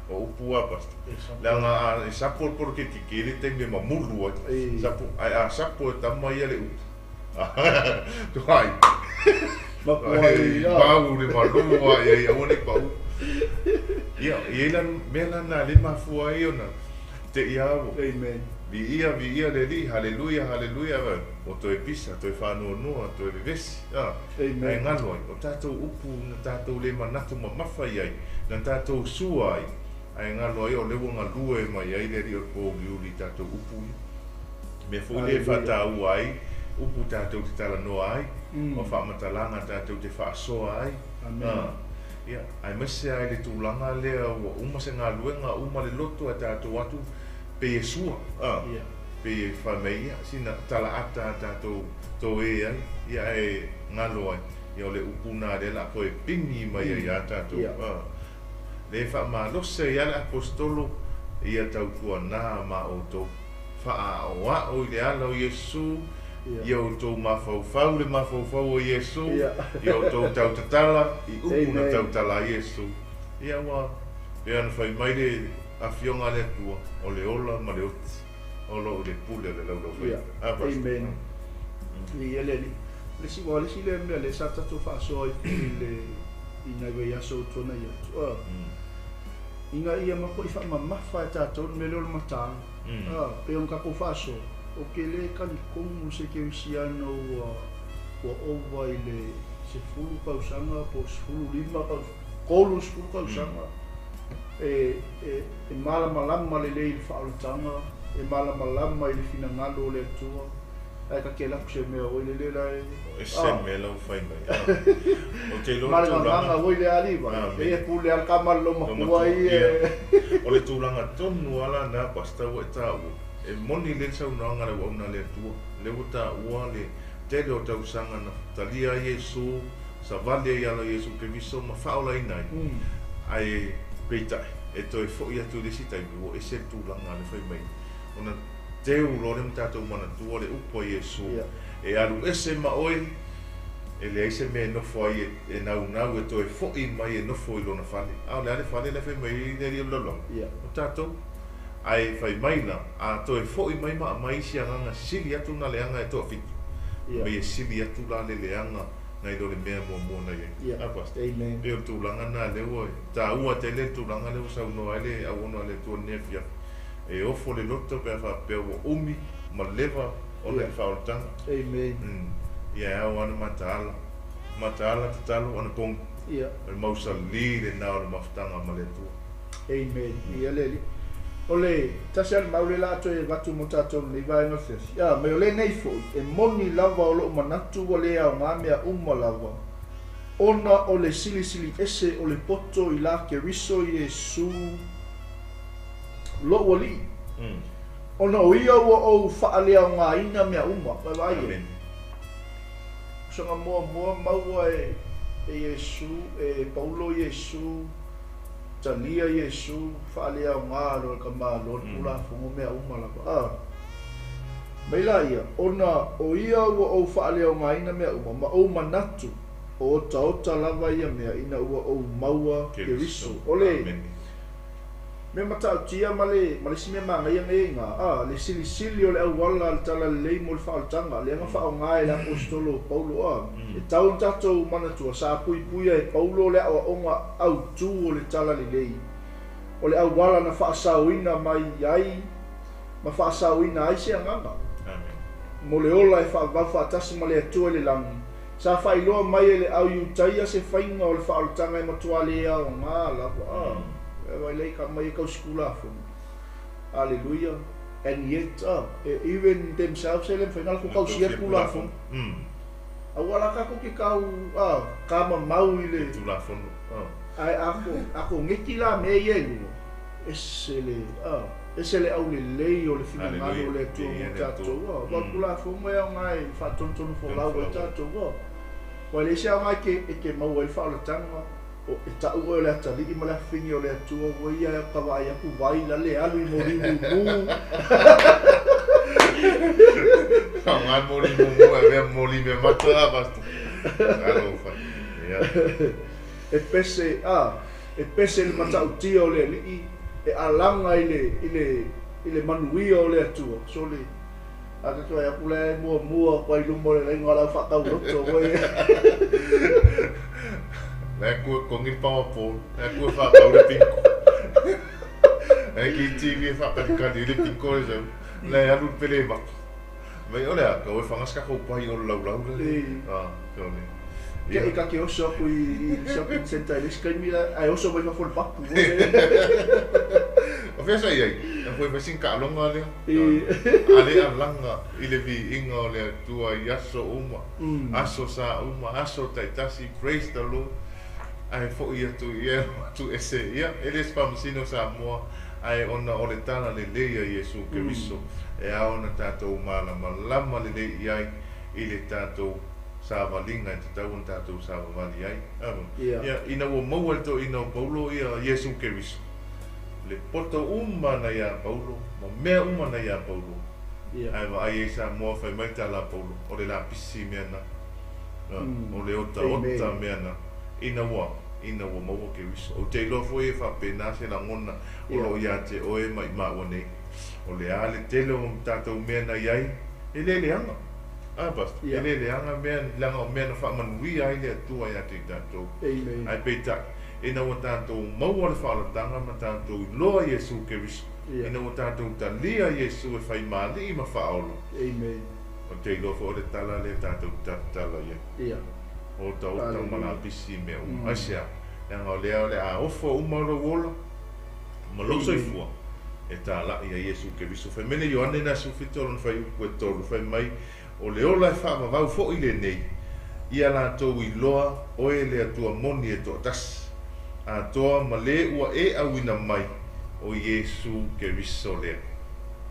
o upu a pastor. Leaga a e sapo le polo kilikiki e i ai le taimi e mamulu ai. Sapo ae a sapo e tama ia le upu tuai mau le malu a i ai aua ne i pau. Ia e i ai la mea la na le mafua ai ona te i a ua. Amen. Viia, viia le Alii, haleluia, haleluia, ua toe pisa, toe faanoanoa, toe vevesi, a, ae galo ai, o tatou upu na tatou le manatu mamafa i ai, na tatou sua ai, ae galo ai o lea ua galue mai ai le Alii o le Poouliuli i tatou upu ia. Mea foi lea e faataua ai upu tatou te talanoa ai, o faamatalaga tatou te faasoa ai, a, ia, aemaise lava i le tulaga lea ua uma se galuega, uma le loto ae tatou atu, pei e sua, a, pei e fai mai, ia, sina talaata a tatou toe ai, ia, ae galo ai, ia, o le upu na lea la a toe pigi mai ai ia tatou, a. Le faamalosi ai lava le Aposetolo, ia tautuana ma outou faaaoao i le ala o Iesu, ia outou mafaufau le mafaufau o Iesu, ia outou tautatala i upu na tautala ai Iesu. Ia ua pei ona fai mai le Afioga a le Atua, o le ola ma le oti, o lo o i le pule o le laulaufaiva. A, Pastor. Amen. Viia le Alii. Le isi, aua o le isi lea mea lea sa tatou faasoa ai foi i le, i nai vaiaso ua tuanai atu, a, ina ia matuai faamamafa e tatou le mea lea o le mataala. A, pei ona tatou faasoa, ou te le talitonu se kerisiano ua, ua ova i le 10 tausaga po o 15 tausaga, 30 tausaga e malamalama lelei i le faaolataga, e malamalama i le finagalo o le Atua, ae ta te alu atu se mea oi lele la e. O ese mea la ua fai mai. Ou te iloa le tulaga. Ma le oi le alii vai. E ia pule a le tama le loomatua ia. O le tulaga tonu lava la na Pastor ua e taua, e moni lelei le saunoaga a le auauna a le Atua, lea ua taua le tele o tausaga na talia ai Iesu, Savali ai ala o Iesu Keriso ma faaolaina ai, ae peitai, e toe foi atu i le isi taimi, ua ese le tulaga a le fai mai, ona teu loa lea ma tatou manatua le upu a Iesu, E alu ese ma oe, e leai se mea e nofo ai e naunau e toe foi mai e nofo i lona fale. A o le a le fale la e fai mai ai le alii o le lalolagi? O tatou. Ae fai mai la, a toe foi mai ma aumai isi agaga sili atu na leaga e toafitu, fai mai e sili atu la le leaga nai lo le mea muamua na i ai. Ia. A Pastor? Amen. Pei o le tulaga lena lea ua taua tele le tulaga lea ua saunoa ai le auauna a le Atua i lenei afiafi. E ofo le loto pe a faapea ua umi ma leva ona i le faaolataga. Amen. Ia e ao lava ona mataala. Mataala, tatalo, ona pogi. Ia. O le mausali lena o le mafutaga ma le Atua. Amen. Ia le Alii. O le tasi lava le mau lea la a toe avatu mo tatou i lenei vaega afiafi. A mai o lenei foi, e moni lava o lou manatu ua le aoga mea uma lava, ona o le silisili ese o le poto i la Keriso Iesu lou Alii, ona o ia ua ou faaleaogaina mea uma. Vaavaai e. Usaga muamua maua e Iesu, e Paulo Iesu. Talia Iesu, faaleaoga loa e ka Malo le Tulafono mea uma lava. A mai la ia, ona o ia ua ou faaleaogaina mea uma, ma ou manatu, o otaota lava ia mea ina ua ou maua Keriso. O le mea matautia ma le ma le isi mea manaia nei e iga, a, le silisili o le auala a le Talalelei mo le faaolataga, lea na faaaoga e le Aposetolo o Paulo, a, e tau ona tatou manatua, sa puipuia e Paulo le aoaoga autu o le Talalelei, o le auala na faasaoina mai ai ma faasaoina ai se agaga mo le ola e faavavau faatasi ma le Atua i le lagi. Sa faailoa mai e le au Iutaia se faiga o le faaolataga e matua le aoga lava. A, vaai lea i ka mai e kausi Tulafono. Aleluia. And yet, a, even themselves e le mafai ona latou kausia le Tulafono. Aua la tatou te tau, a, kamamau i le. Tulafono, a. Ae a, a koneti la mea ia e lua, ese le, a, ese le aulelei o le finagalo o le Atua mo tatou, a. Aua o le Tulafono e aoga e faatonutonu folau ai tatou, a. Aua e leai se aoga e te, e te maua ai le faaolataga, o, e tau oe o le atalii ma le afafine o le Atua, ua ia e ka vaai atu vai la le alu i moli mumu. Aoga le moli mumu e avea moli meamata a Pastor. Talofa. E pese, a, e pese i le matautia o le Alii, e alaga i le, i le, i le manuia o le Atua. Sole, a ta toe aku le muamua kwa i luma o le laina o lau whaakauloto koe. La e kua kongi le power pole, la e kua whaakau le pinko. La e ki TV e whaakalikali le pinko le sau. La e alu le pele maka. Mai o le a, ka oe whangas ka kou pai o le laulau le. Ah, sole. Ke i ka ke oso aku i shopping center i le isi taimi la, ae oso mai fafo le papu. O fea sa i ai, e foe mai sina taaloga lea. A le alaga i le viiga o le Atua i aso uma, aso sa uma, aso taitasi, praise the Lord. Ae foʻi atu i ea atu ese, ia, e le se faamasino Samoa, ae ona o le tala lelei a Iesu Keriso, e ao ona tatou malamalama lelei i ai i le tatou savaliga e tatau ona tatou savavali ai. Ia, ina ua maua e le toeaina o Paulo ia Iesu Keriso, le poto uma na iā Paulo, ma mea uma na iā Paulo, ae vaai ai Samoa fai mai tala a Paulo, o le lapisi mea na, o le otaota mea na, ina ua, ina ua maua Keriso. Ou te iloa foi e faapena se lagona o lo o iā te oe ma i maua nei. O le a le tele o tatou mea na i ai, e le leaga. A, Pastor? E le leaga mea, leaga o mea na faamanuia ai le Atua iā te i tatou. Ae peitai, ina ua tatou maua le faaolataga ma tatou iloa Iesu Keriso, ina ua tatou talia Iesu e fai ma Alii ma Faaola, Ou te iloa foi o le tala lea tatou te talatala i ai. Otaota ma lapisi i mea uma. Aisea? Leaga o lea o le a ofo uma lou ola ma lou soifua e talai a Iesu Keriso. Fai mai le Ioane na 17 o lona fuaiupu e 3, fai mai, O le ola e faavavau foi lenei, ia latou iloa oe le Atua moni e toatasi, atoa ma le ua e auina mai, o Iesu Keriso lea.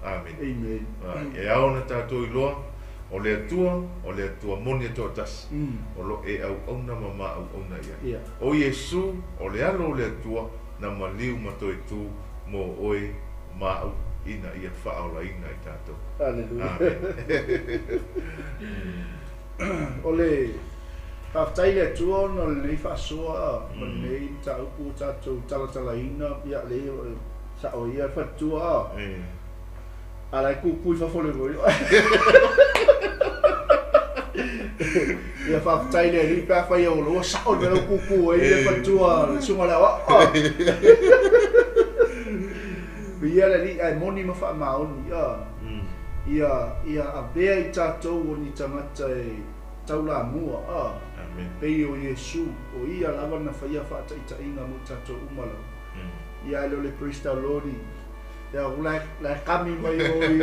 Amene. E ao ona tatou iloa, o le Atua, o le Atua moni e toatasi, o lo e auauna ma ma auauna i ai. O Iesu, o le Alo o le Atua, na maliu ma toe tu mo oe ma a'u ina ia faaolaina i tatou. Aleluia. O le faafetai i le Atua ona o lenei faasoa ma lenei mataupu ua tatou talatalaina, ia le sao ia le faletua a la e kukui fafo le moe. Ia faafetai le Alii pe afai o ua sao le mea la ua kuku ai le faletua le susuga i le aoao. Viia le Alii ae moni ma faamaoni ia ia avea i tatou o ni tagata e taulamua pei o Iesu o ia lava na faia faataitaiga mo tatou uma lava. Ia ae le o le praise the Lord ia la la e kami mai o i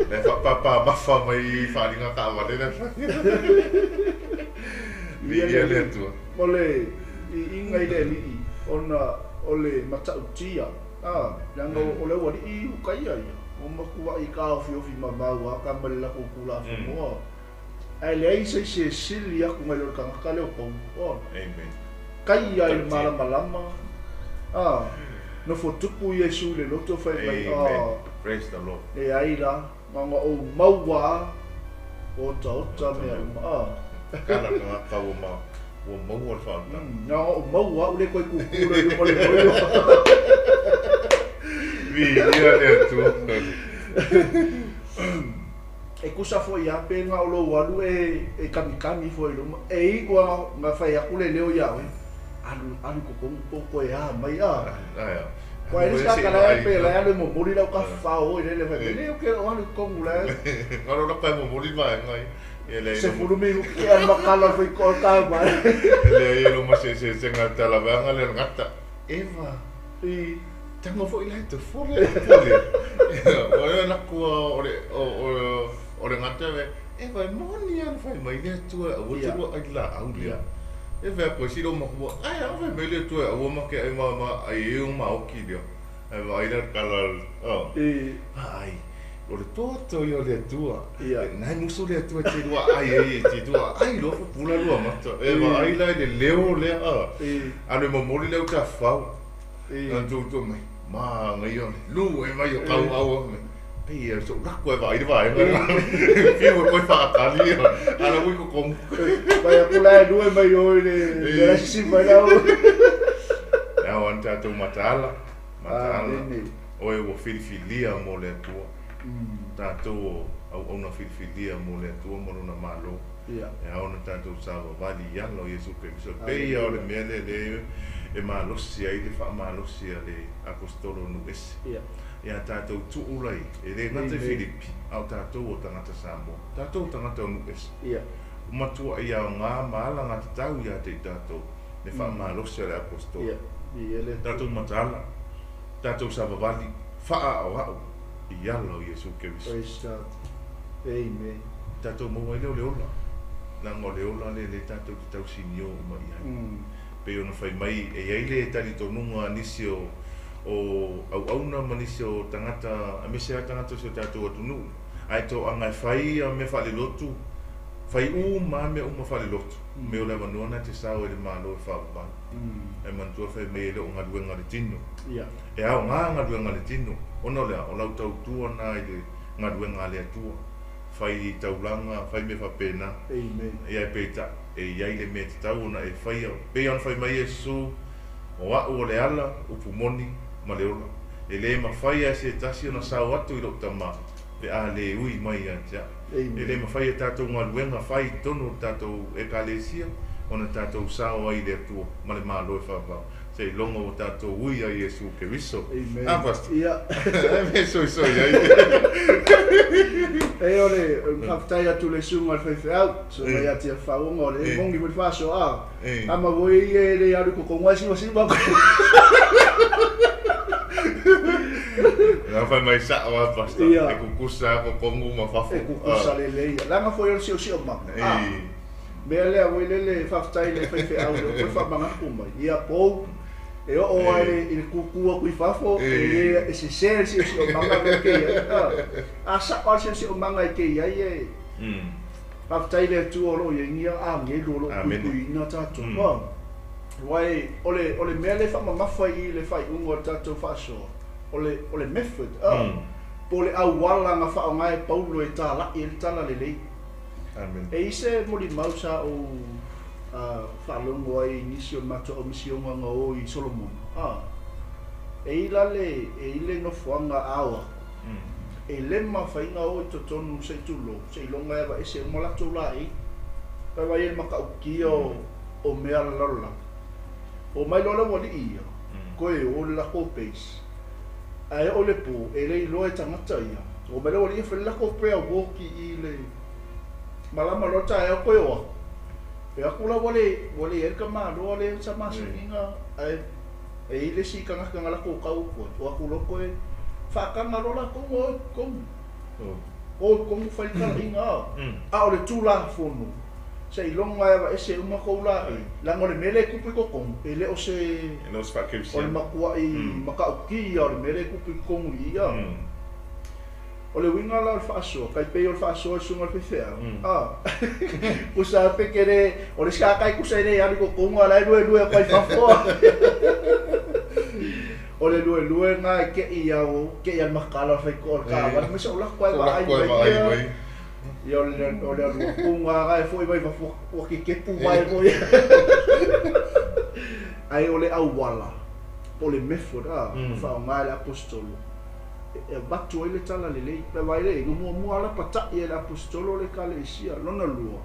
La e faapapamafa mai i faaaliga taavale la e fai. Viia le Atua. O le iiga i le Alii ona o le matautia, a, leaga o le aualii i uka ia ia, ua matuai taofiofi mamau a ka mai le latou Tulafono, ae leai se isi e sili atu nai lo le tagata lea o Paulo. Kai ia i le malamalama, a, nofo tupu Iesu i le loto fai mai, a, leai la, na ona ou maua a, otaota mea uma, a. Kala tagata ua ma, ua maua le faaolataga. Na ona ou maua au le toe kukula i luga o le moe. Viia le Atua. E tusa foi lava pe na o lou alu e kamikami foi i luma, e iu lava na fai atu le leo ia oe, alu, alu i totonu po o toe a mai a. Aua e le isi tagata la e pe la e alu e momoli lau tafafao oi lele fai mai, le ou te alu i totonu la e. Galo laka e momoli le vaega ia. Ia leai 10 minuti ae makala le faitoa o le tauvae. E leai e loma seeseesega le tala vaega lea o le gata. Eva. I. Tago foi la e te fole le pole. O e la kua o le o le gata e Eva e moni a na fai mai le Atua e aua te lua ai laau lea. E fai atu ai si lou makua, ae a fai mai le Atua e aua ma ke ai ma ma ai e o maoki lea. Ae vaai la le tala o. Ai, o le toto ia o le Atua. Na e musu le Atua e te lua ai ai e te lua ai loa pupula lua mata. E vaai la i le leo lea a. Alu e momoli le utafau. Na tutu mai, manaia le lu e mai o kau au mai. Pei e soʻu lako e vaai le vaega lena. Fiu e koe faatali a la ui kokomu. Vai aku la e lue mai o i le mea la sisi mai lau. E ao ana tatou mataala, mataala. Oe ua filifilia mo le Atua. Tatou o auauna filifilia mo le Atua ma Lona Malo. E ao ona tatou savavali i ala o Iesu Keriso. E pei lava o le mea lea lea e malosi ai le faamalosi a le Aposetolo o nuu ese. Ia tatou tuu lai, e le gata i Filipi, a o tatou o tagata Samoa, tatou o tagata o nuu ese. Ua matuai aoga ma alagatatau ia te i tatou le faamalosi a le Aposetolo. Tatou mataala, tatou savavali, faaaaoao i ala o Iesu Keriso. Tatou maua ai lea o le ola, leaga o le ola lea lea tatou te tausinio uma i ai. Pei ona fai mai, e i ai le talitonuga a nisi o o auauna ma nisi o tagata, aemaise lava tagata o si o tatou atunuu, ae toaga e fai ia mea faalelotu, fai uma lava mea uma faalelotu, mea o le avanoa lena e te sao ai i le Malo e faavavau. Ae manatua fai mai e le o galuega a le tino. E aoga galuega a le tino, ona o le a? O lau tautua lena i le galuega a le Atua. Fai taulaga, fai mea faapena. Ia ae peitai, e i ai le mea e tatau ona e faia. Pei ona fai mai Iesu, O a'u o le ala, upu moni, ma le ola. E le mafai lava e se tasi ona sao atu i lo'u Tama pe a le ui mai ia te a'u. E le mafai e tatou galuega fai i totonu o le tatou Ekalesia ona tatou sao ai i le Atua ma le Malo e faavavau seiloga ua tatou ui ia Iesu Keriso. A Pastor? Ia. Ai mea e soisoi ai. E o le faafetai atu i le susuga i le faifeau, susuga ia Tiafauga o le moni foi le faasoa. Ama voi ia e le alu ko konga siwa siwa. Na fai mai sao a pastor. Ia. E kukusa ko kongu ma fafo. E kukusa lelei. Leaga foi o le siosiomaga. Mea lea voi lele faafetai i le faifeau lea ua toe faamanatu mai. Ia pou e oo lava i le kukū atu i fafo e e sese le siosiomaga lea e kei ai. A sao lava le siosiomaga e kei ai e Faafetai i le Atua o lo o i ai ni agelu o lo o puipuiina tatou. Aua o le, o le mea lea e faamamafa i i le faaiuga o le tatou faasoa, o le, o le method, po o le auala na faaaoga e Paulo e talai ai le talalelei. E i ai se molimau sa ou faalogo ai i nisi o le matou au misioga na o i Solomona, e i la le, e i le nofoaga ao aku, E le mafai na o i totonu se i tulou, seiloga e aveese uma latou laei. Pai vai e matautia o mea a le lalolagi. O mai loa le aualii ia, koe o le latou base. Ae oo i le po, e le iloa e tagata ia. O mai le aualii ia fai le latou prayer walk i le malama loa le taeao koe o aku. E atu la ua le ua leai le tamaloa lea sa masani na ae E i ai le isi tagata na latou tau atu ai, o atu loa toe faataga loa latou na o i totonu. O i totonu fai le talaiga, a o le Tulafono, seiloga e aveese uma tou laei, leaga o le mea lea e tupu i totonu, e le o se, o le matuai matautia o le mea lea e tupu i totonu i i. O le uiga la o le faasoa, tai pei o le faasoa i le susuga i le faifeau, a, kusa pe ke le, o le isi kai kusa e le alu i totonu a o la e luelue atu ai i fafo. O le luelue lena e te i au, te i a le mataala o le faitotoa o le taavale, aemaise o lako lava e vaai mai ia. Ia o le o le alu atu lena e foi mai fafo ua kekepu mai foi. Ae o le auala, po o le method a, na faaaoga e le Aposetolo e avatu ai le talalelei. Pe vaai lea, na muamua lava pata'i e le Aposetolo le Ekalesia. Lona lua,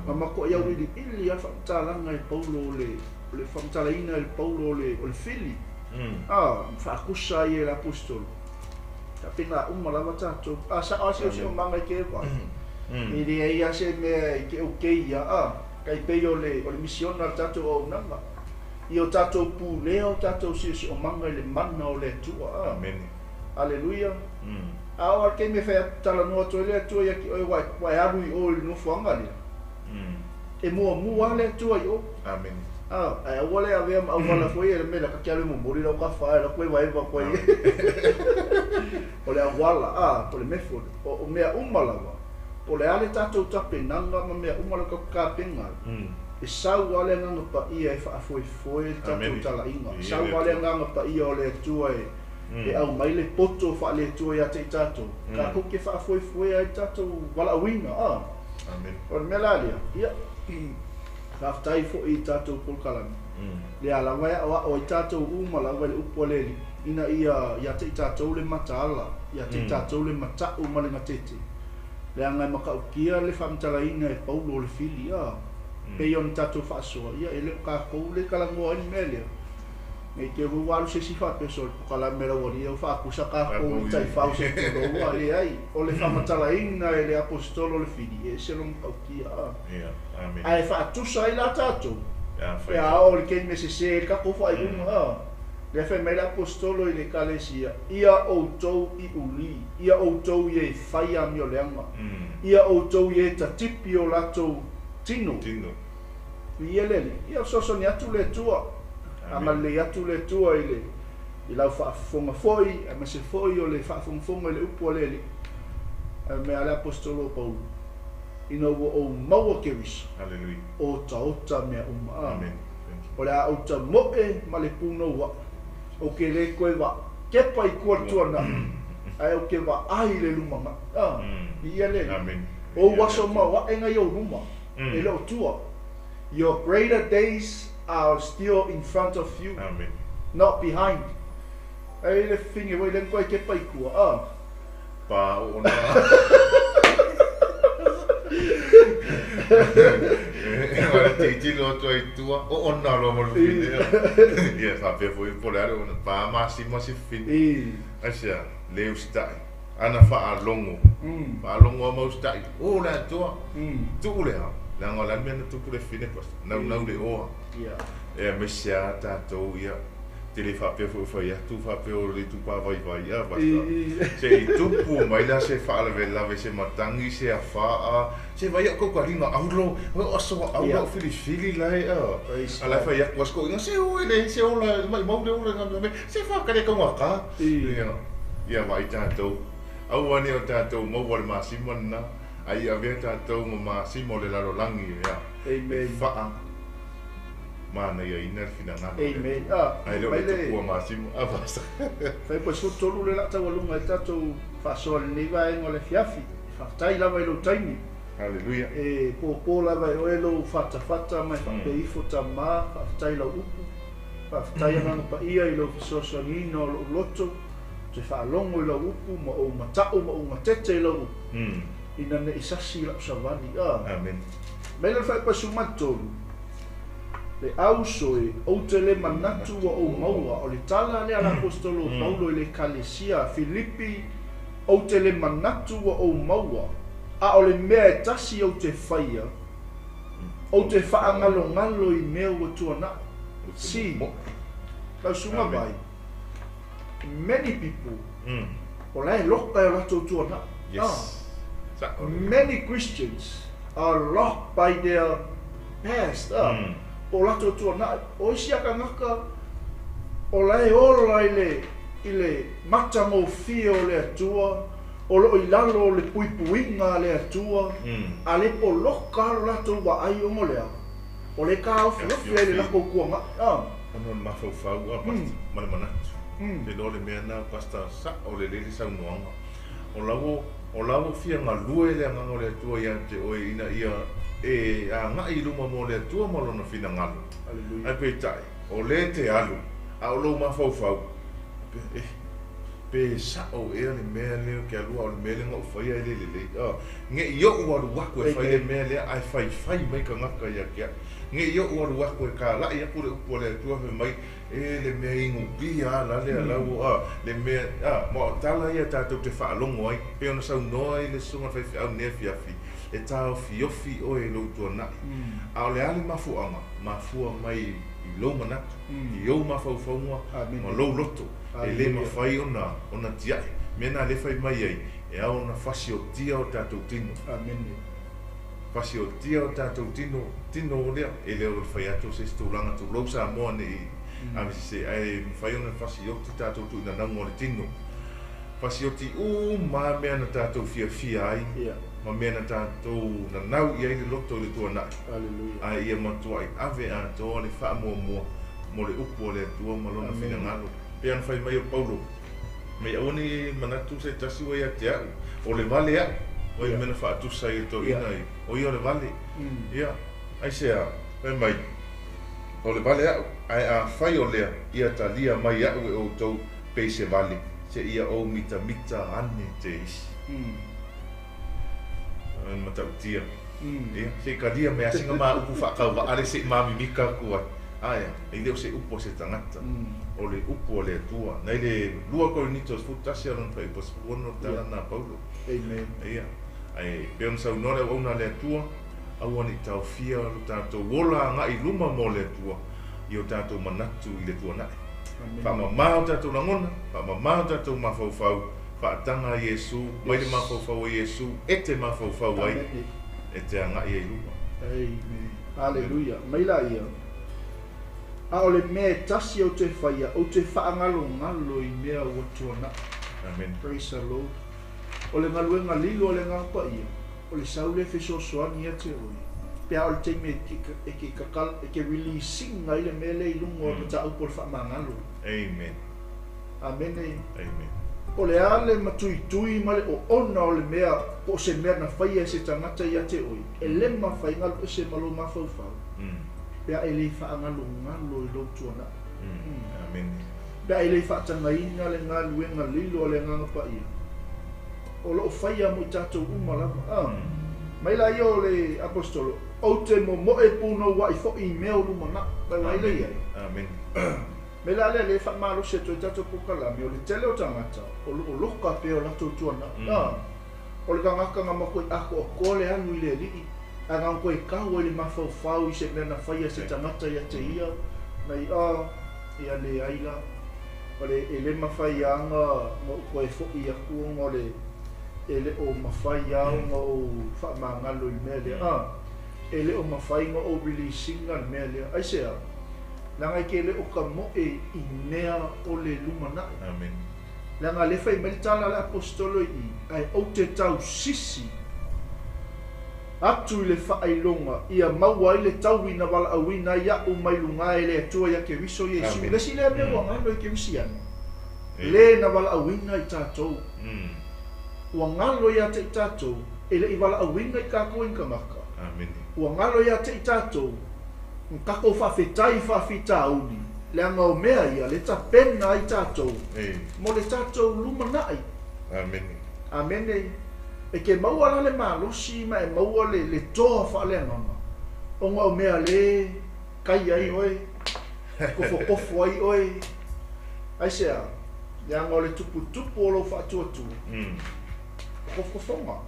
na matuai auiliili lava le faamatalaga e Paulo o le, o le faamatalaina e Paulo o le, o le fili, a, faatusa ai e le Aposetolo. Faapena uma lava tatou. A sao lava si siosiomaga i ke vai, e leai lava se mea i ke okay ia, a, tai pei o le, o le misiona a le tatou auaunaga. I o tatou pulea o tatou siosiomaga i le mana o le Atua. A. Amene. Aleluia. A oo lava le taimi e fai atu, talanoa atu ai le Atua ia te oe ua e alu i o i le nofoaga lea, e muamua lava le Atua i o. Amene. A, ae aua le avea ma auala foi e le mea lea ta te alu e momoli lau kafa e alu atu evaeva atu ai. O le auala, a, po o le method, o mea uma lava, po o le a le tatou tapenaga ma mea uma lava tatou te tapena ai, e sau lava le Agaga Paia e faafoefoe le tatou talaiga. E sau lava le Agaga Paia o le Atua e. E aumai le poto faale-Atua ia te i tatou, tatou te faafoefoea ai le tatou valaauina. Amen. O le mea la lea, ia, faafetai foi i tatou polokalame, lea lava e aoao ai tatou uma lava i le upu a le Alii, ina ia ia te i tatou le mataala, ia te i tatou le mata'u ma le gatete, leaga e matautia le faamatalaina e Paulo o le fili, pei ona tatou faasoa, ia e le o tatou le talanoa ai le mea lea. Nei te foi ua alu se isi faapea sole polokalame a le aualii ua faatusa tatou i taifau se i tulou a leai. O le faamatalaina e le Aposetolo o le fili, e ese lona matautia. Ae faatusa ai la tatou, pe a oo i le taimi e sese ai le tatou faaiuga. Lea fai mai le Aposetolo i le Ekalesia, Ia outou i uli, ia outou i e fai amioleaga, ia outou i e tatipi o latou tino. Viia le Alii. Ia fesoasoani atu le Atua. Agalelei atu le Atua i le i lau faafofoga foi, aemaise foi o le faafogafoga i le upu a le Alii. Ae mea a le Aposetolo o Paulo, Ina ua ou maua Keriso, otaota mea uma. Amen. O le a ou tamoe ma le punouaʻi, ou ke le koe vaakepa i tua le tuanaʻi, ae ou ke vaai i le lumanaʻi. Viia le Alii. O ou aso maoaʻe i ou luma, e le o tua. Your greater days are still in front of you, Amen. not behind. Ai le fine foi le koe kepa i tua. Pa o ona. E ma le tilotilo atu ai i tua, o ona loa ma le fine. Ia, faapea foi po o le a le ona pa masima se fine. Aisea? Le usitai. Ana faalogo. Faalogo lava ma usitai. O le Atua. Tuu le a? Leaga o le a le mea na tupu le fine pastor? Naunau le oa. E aemaise lava tatou ia te le faapea foi o fai atu faapea o le itupa vaivai a pastor. Se i tupu mai la se faalavelave se matagi se afa a se vai au kaukaliga aulo o aso aulo o filifili la e a. A la e fai atu a sikoiga se o e le se ola maimau le ola nga mea se whakare ka ka. Ia ia vaai tatou. Aua ne o tatou maua le masima lena ai avea tatou ma masima o le lalolagi ia. Amen. Whaa manaia ina le finagalo. Amen. Ai le o le tupua masima. A pastor. Fai po 13 le la taualuga i tatou faasoa lenei vaega o le afiafi. Faafetai lava i lou taimi. Hallelujah. E pōpō lava e oe lou fatafata mai faapea ifo tamā, faafetai lau upu. Faafetai Agaga Paia i lou fesoasoaniina o lou loto, te faalogo i lau upu ma ou mata'u ma ou gatete i lau upu. Ina ne i sasi lau savali. Amen. Mai le faaiupu 13. Le auso e ou te le manatu ua ou maua, o le tala lea a le Aposetolo o Paulo i le Ekalesia Filipi, ou te le manatu ua ou maua, a o le mea e tasi ou te faia, ou te faagalogalo i mea ua tuanaʻi. See, lau susuga Vai, many people, o la e loka e o latou tuanaʻi. Yes. Many Christians are locked by their past. Po o latou tuanaʻi. O isi a tagata, o la e ola i le, i le matagofie o le Atua, o loo i lalo o le puipuiga a le Atua, a le poloka lava lo latou vaai ona o le a? O le taofiofi ai le latou tuanaʻi. Ona o le mafaufau a pastor ma le manatu. Te iloa o le mea lena pastor sa'o lelei le saunoaga. O la ua o la ua fia galue le agaga o le Atua ia te oe ina ia e agai i luma mo le Atua ma lona finagalo. Hallelujah. Ae peitai, o lea e te alu, a o lou mafaufau, e, pe sa'o ea le mea lea ou te alua, a o le mea lea na ou faia e le lelei. Ne i ou alu atu e fai le mea lea ae faifai mai tagata ia te au. Ne i ou alu atu e kalaʻi atu le upu a le Atua fai mai, e le mea inupia a la lea la ua a, le mea, a, ma o tala ia tatou te faalogo ai, pei ona saunoa ai le susuga i le faifeau i lenei afiafi, e taofiofi oe i lou tuanaʻi. A o le a le mafuaaga, mafua mai i lou manatu, i ou mafaufauga ma lou loto, e le mafai ona, ona tiaʻi. Mea na lea e fai mai ai, e ao ona fasiotia o tatou tino. Amen. Fasiotia o tatou tino, tino o lea, e le o le fai atu o se isi tulaga tulou Samoa ne i avesese, ae mafai ona fasioti tatou tuuinanauga o le tino. Fasioti uma mea na tatou fiafia ai, ma mea na tatou nanau i ai le loto i le tuanaʻi. Hallelujah. Ae ia matuai ave atoa le faamuamua mo le upu a le Atua ma lona Amen. finagalo. Pei ona fai mai o Paulo, Ma i aua ne i manatu se tasi ua ia te a'u, o le vale a'u, o ia mea na faatusa ai e toeaiina i, o ia o le vale. Ia, aisea? Fai mai, O le vale a'u, ae afai o lea, ia talia mai a'u e outou pei se vale, seia ou mitamita ane te isi. E matautia. Ia, se i talia mai lava sina ma upu faatauvaa lea se i mamimita atu ai. Ae a? E le o se upu a se tagata, o le upu a le Atua. Nai le 2 Korinito 11 a lona fuaiupu 16 le tala lena a Paulo. Ia, ae pei ona saunoa le auauna a le Atua, aua ne i taofia lo tatou ola agai i luma mo le Atua i o tatou manatu i le tuanai. Faamama o tatou lagona, faamama o tatou mafaufau, faataga a Iesu, mai le mafaufau o Iesu e te mafaufau ai, e te agai ai i luma. Amen. Aleluia. Mai laia, A o le mea e tasi ou te faia, ou te faagalogalo i mea ua tuanai. Amen. Praise the Lord. O le galuega lilo a le Agaga Paia, o le sau lea e fesoasoani ia te oe, pe a o le taimi e ke kakala, e ke release ina ai le mea lea i luga o le mataupu o le faamagalo. Amen. Amene. Amen. O le a le matuitui ma le oona o le mea po o se mea na faia e se tagata ia te oe, e le mafai galu ese ma lou mafaufau, pe a e le faagalogalo i lou tuanai. Amene. Pe a e le faatagaina le galuega lilo a le Agaga Paia, o lo o faia mo i tatou uma lava. A. Mai la ia o le Aposetolo, Ou te momoe punouai foi i mea o lumanai. Mai ai lea i ai. Amene. Me la lea le faamalosi atu ai tatou polokalame, o le tele o tagata o lo o loka pea o latou tuanai. A, o le tagata na matuai atoatoa le alu i le Alii, ae na ona toe tau ai le mafaufau i se mea na faia e se tagata ia te ia, nai a, ia leai la, o le e le mafai a na ou toe foi atu ona o le e le o mafai a ona ou faamagalo i le mea lea. A, e le o mafai ona ou release ina le mea lea. Aisea? Leaga e te le o tamoe i mea o le lumanai. Amen. Leaga lea fai mai le tala a le Aposetolo i i, Ae ou te tausisi atu i le faailoga ia maua ai le taui na valaauina ai aʻu mai luga e le Atua ia Keriso Iesu. Amen. Le isi lea mea ua galo i Kerisiano, le na valaauina i tatou. Ua galo ia te i tatou, e le i valaauina i tatou e ni tagata. Amen. Ua galo ia te i tatou, Na tatou faafetai i faafitauli, leaga o mea ia le tapena ai tatou mo le tatou lumanai. Amene. Amene. E ke maua la le malosi ma e maua le, le toa faaleagaga, ona o mea le kai ai oe, kofokofo ai oe. Aisea? Leaga o le tuputupu o lou faatuatua, o kofokofoga.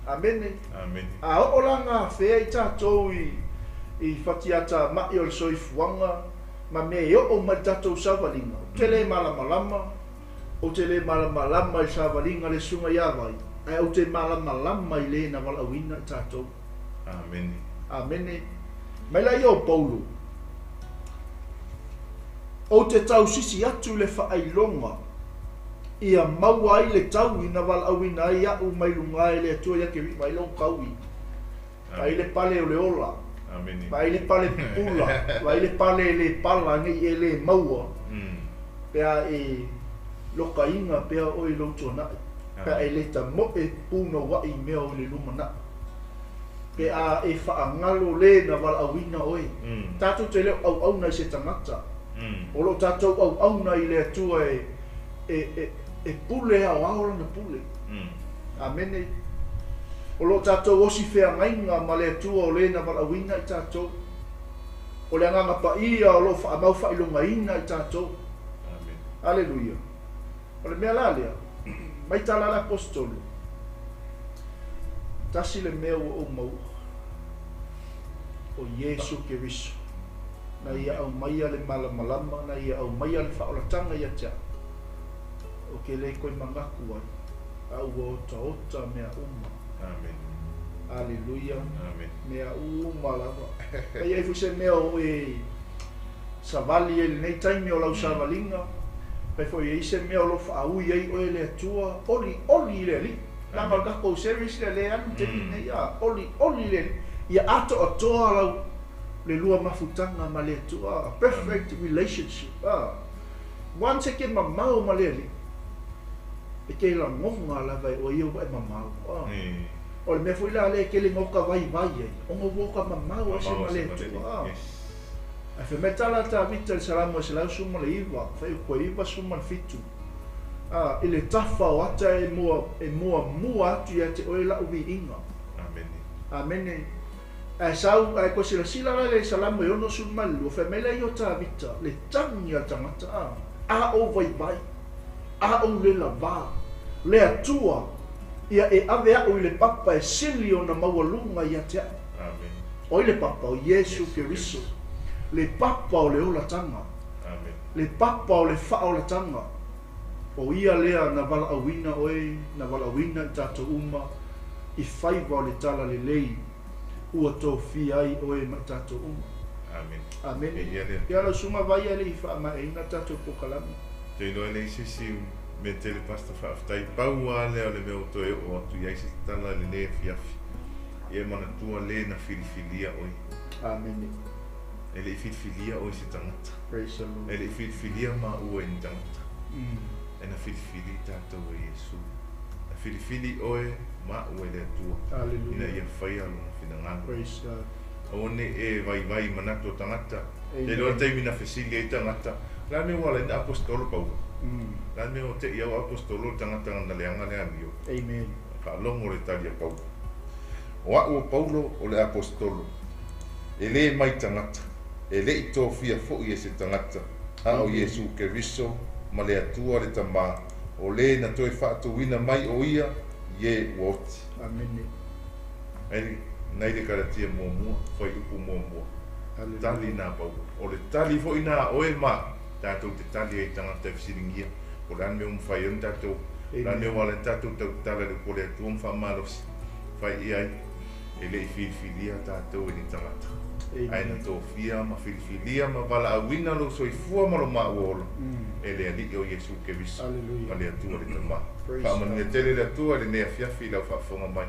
Amene. Amene. A oo la gafea i tatou i, i fatiata maʻi o le soifuaga ma mea e oo mai i le tatou savaliga, ou te le malamalama, ou te le malamalama i le savaliga a le susuga ia Vai, ae ou te malamalama i le na valaauina i tatou. Amene. Amene. Mai laia o Paulo, Ou te tausisi atu i le faailoga ia maua ai le taui na valaauina ai aʻu mai luga e le Atua ia Keriʻi mai lou taui. Vaai le pale o le ola. Vaai le pale pupula. Vaai le pale e le pala nei e le maua. Pe a e lokaina pea oe i lou tuanai. Pe a e le tamoe punouai i mea o i le lumanai. Pe a e faagalo le na valaauina oe. Tatou te le o auauna i se tagata. O lo o tatou auauna i le Atua e, e, e, e pule aoao lana pule. Amene. O lo o tatou osi feagaiga ma le Atua o le na valaauina i tatou. O le Agaga Paia o lo o faamau faailogaina i tatou. Amen. Aleluia. O le mea la lea, mai tala a le Aposetolo, tasi le mea ua ou maua, o Iesu Keriso, na Ia aumaia le malamalama, na Ia aumaia le faaolataga ia te au, ou te le toe manatu ai, a ua otaota mea uma. Amen. Aleluia. Amen. Mea uma lava. Mai ai foi se mea o e savali ai i lenei taimi o lau savaliga, fai foi e i ai se mea o lo o faaui ai oe e le Atua, olioli i le Alii. Leaga o le tatou series lea lea e alu i le taimi lenei, a, olioli i le Alii. Ia atoatoa lau le lua mafutaga ma le Atua, a perfect relationship, a. Once e ke mamao ma le Alii, E te lagona lava e oe ia ua e mamao. O le mea foi la lea e tele ina oka vaivai ai, ona ua oka mamao ese ma le Atua. Ae fai mai le tala a Tavita i le Salamo e 119, fuaiupu e 97, A, i le tafa o ata e mua, e muamua atu ia te oe la'u viiga. Amene. Amene. Ae sau, ae toe silasila la le Salamo e 62, fai mai lea ia o Tavita, le tagi a le tagata, a, a ou vaivai, a ou le lavā, le Atua, ia e ave a'u i le papa e sili ona maualuga ia te a'u. Amene. O ai le papa? O Iesu Keriso, le papa o le olataga, Amene. le papa o le faaolataga. O ia lea na valaauina oe, na valaauina i tatou uma i faiva o le talalelei ua tofia ai oe ma i tatou uma. Amene. Amene. Viia le Ia Atua. lau susuga Vaia e le i faamaeaina le tatou polokalame. Ou te iloa e leai se isi mea tele Pastor faafetai pau lava lea o le mea ua toe oo atu i ai se tala i lenei afiafi. Ia e manatua le na filifilia oe. Amene. E le i filifilia oe e se tagata. Praise the Lord. E le i filifilia maua e ni tagata. E na filifili tatou e Iesu. Na filifili oe ma au e le Atua ina Hallelujah. ia faia Lona finagalo. Praise God. Aua ne i e vaivai i manatu o tagata. Te iloa le Amen. taimi na fesili ai tagata, O le a le mea ua ala ai ona aposetolo Paulo? O le a le mea ua te'i ai ua aposetolo le tagata na leaga le amio? Amen. Faalogo le tali a Paulo. O a'u o Paulo o le aposetolo, e lē mai tagata, e le i tofia fo'i e se tagata, a o Amen. Iesu Keriso ma le Atua le Tamā, o lē na toe fa'atūina mai o ia i e ua oti. Amene. Ai, nai le Kalatia muamua, fuaiupu muamua. Tali Hallelujah. nā Paulo. O le tali foi nā a oe ma a'u, tatou te tali ai i tagata e fesiligia, po o le a le mea ua mafai ai ona tatou, o le a le mea Amen. ua ala ai ona tatou tautala i le upu a le Atua ma faamalosi, fai i ai, e le i filifilia tatou e ni tagata, ae na Amen. tofia ma filifilia ma valaauina lou soifua ma lo maua ola e le Alii o Iesu Keriso ma Hallelujah. le Atua le Tama. Praise Faamanuia God. tele le Atua i lenei afiafi i lau faafofoga mai,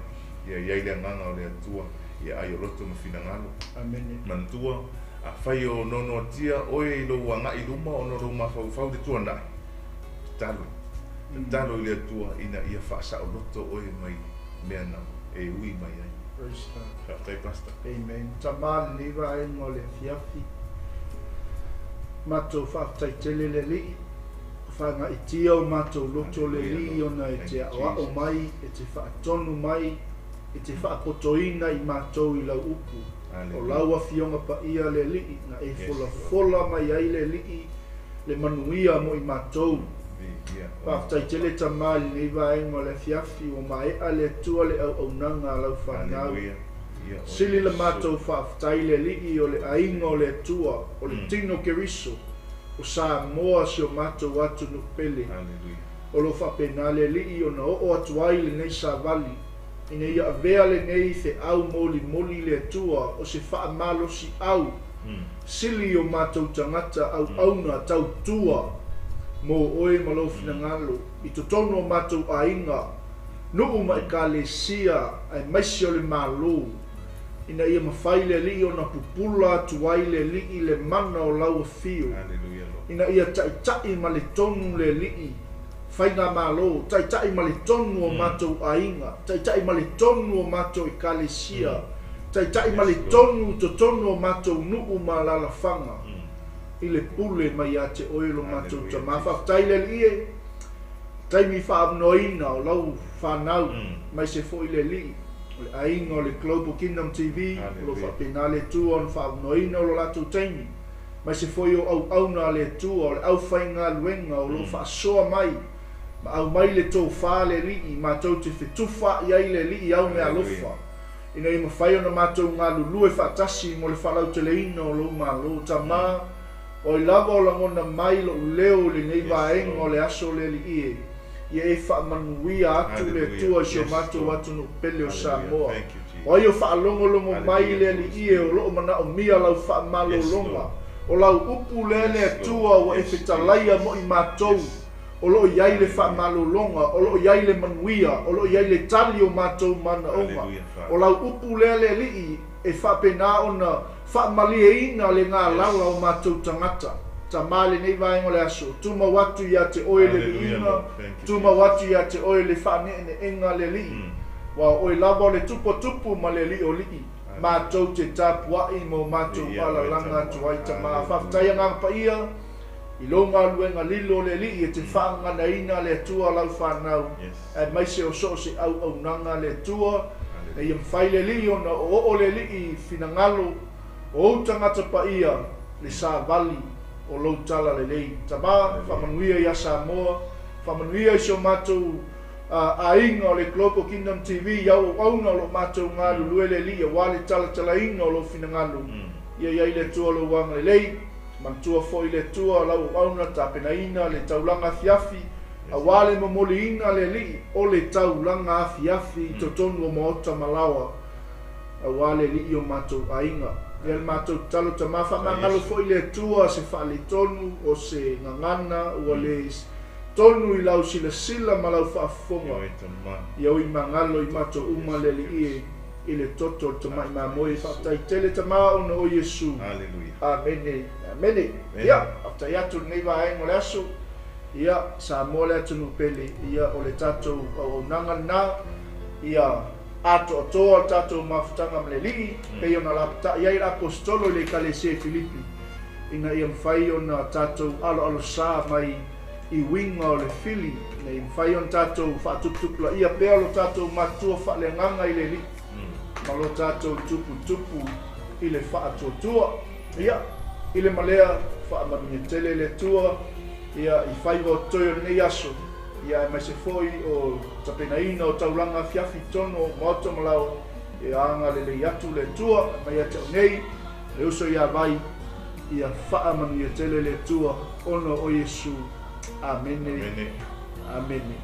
ia i ai le agaga o le Atua ia ai o loto ma finagalo. Amene. Manatua, afai o noanoatia oe i lou agai i luma ona o lou mafaufau i le tuanai, tatalo, tatalo i le Atua ina ia faasaoloto oe mai mea na e ui mai ai. Praise God. Faafetai Pastor. Amen. Tama lenei vaega o le afiafi. Matou faafetai tele le Alii. Faagaitia o matou loto le Hallelujah, Alii Lord. ona e Thank te you, aoao Jesus. mai, e te faatonu mai, e te faapotoina i matou i lau upu. O Hallelujah. lau afioga paia le Alii, na e Yes, Lord. folafola mai ai le Alii le manuia mo i matou. Viia oe. Faafetai tele tama i lenei vaega o le afiafi, ua maea le Atua le auaunaga a lau fanau. Hallelujah. Viia oe, Sili le Iesu. matou faafetai le Alii o le aiga o le Atua, o le tino Keriso, o Samoa si o matou atunuu pele. Hallelujah. O lo o faapena le Alii ona oo atu ai lenei savali, ina ia avea lenei feau molimoli le Atua o se faamalosiau sili o matou tagata auauna tautua mo oe ma lou finagalo i totonu o matou aiga, nuu ma ekalesia aemaise o le Malo, ina ia mafai le Alii ona pupula atu ai le Alii le mana o lau afio, Hallelujah, Lord. ina ia taitai ma le tonu le Alii faigamalo, taitai ma le tonu o matou aiga, taitai ma le tonu o matou ekalesia, taitai ma le Yes, Lord. tonu totonu o matou nuu ma alaalafaga, i le pule mai ia te oe lo matou Hallelujah, tama. Jesus. Faafetai le Alii e, taimi faaavanoaina o lau fanau, mai se foi le Alii, o le aiga o le Global Kingdom TV, o lo Hallelujah. faapena le Atua ona faaavanoaina o lo latou taimi, mai se foi o auauna a le Atua, o le aufaigaluega o lo faasoa mai, ma aumai le tofa le Alii, matou te fetufa i ai le Alii au me Hallelujah. alofa, ina ia mafai ona matou galulue faatasi mo le faalauteleina o lou malo. Tama, o ai lava o lagona mai lou leo i lenei Yes, vaega o Lord. le aso le Alii e, ia e faamanuia atu le Hallelujah. Atua i si o Yes, matou Lord. atunuu pele o Hallelujah. Samoa. Thank you, Jesus. O ai o faalogologo mai Hallelujah, le Holy Alii e, o Spirit. loo manaomia lau Yes, faamalologa, Lord. o lau upu lea le Yes, Atua Lord. ua e Yes, fetalaia Jesus. mo i matou, Yes. o loo i ai le Hallelujah. faamalologa, o loo i ai le manuia, o loo i ai le tali o matou manaoga. Hallelujah, O Father. lau upu lea le Alii e faapena ona faamalieina le galala Yes. o matou tagata. Tamā i lenei vaega o le aso, tumau atu ia te Oe le viiga, tumau atu ia te Oe le faaneeneega le Alii, aua o Oe lava o le Tupu o tupu ma le Alii o alii, matou te tapuai ma o matou alalaga atu ai. Tamā, faafetai Agaga Paia i lou galuega lilo le Alii e te faagaganaina le Atua lau fanau, aemaise o so o se auaunaga le Atua, ina ia mafai le Alii ona oooo le Alii i finagalo o ou tagata paia le savali o lou talalelei. Tama, faamanuia ia Samoa, faamanuia i si o matou aiga o le Global Kingdom TV i au auauna o lo o matou galulue le Alii aua le talatalaina o lou finagalo. Ia i ai le Atua lou agalelei. Manatua foi le Atua lau auauna tapenaina le taulaga afiafi aua le momoliina le Alii o le taulaga afiafi i totonu o maota ma laoa. Aua le Alii o matou aiga. Ia le matou tatalo tama faamagalo foi le Atua se faaletonu o se gagana ua le tonu i lau silasila ma lau faafofoga. Ia ui magalo i matou uma le Alii e i le toto o le tamai mamoe. Faafetai tele tama ona o Iesu. Amene. Amene. Ia, faafetai atu i lenei vaega o le aso. Ia, Samoa le atunuu pele. Ia, o le tatou auaunaga lena. Ia, atoatoa le tatou mafutaga ma le Alii, pei ona lapatai ai le Aposetolo i le Ekalesia i Filipi, ina ia mafai ona tatou aloalosā mai i uiga o le fili, ina ia mafai ona tatou faatuputupulaia pea lo tatou matutua faaleagaga i le Alii, ma lo tatou tuputupu i le faatuatua. Ia, i le malea, faamanuia tele le Atua, ia, i faiva o totoe o lenei aso, ia aemaise foi o tapenaina o taulaga afiafi i totonu o maota ma laoa, e agalelei atu le Atua mai ia te au nei, le uso ia Vai, ia faamanuia tele le Atua ona o Iesu. Amene. Amene.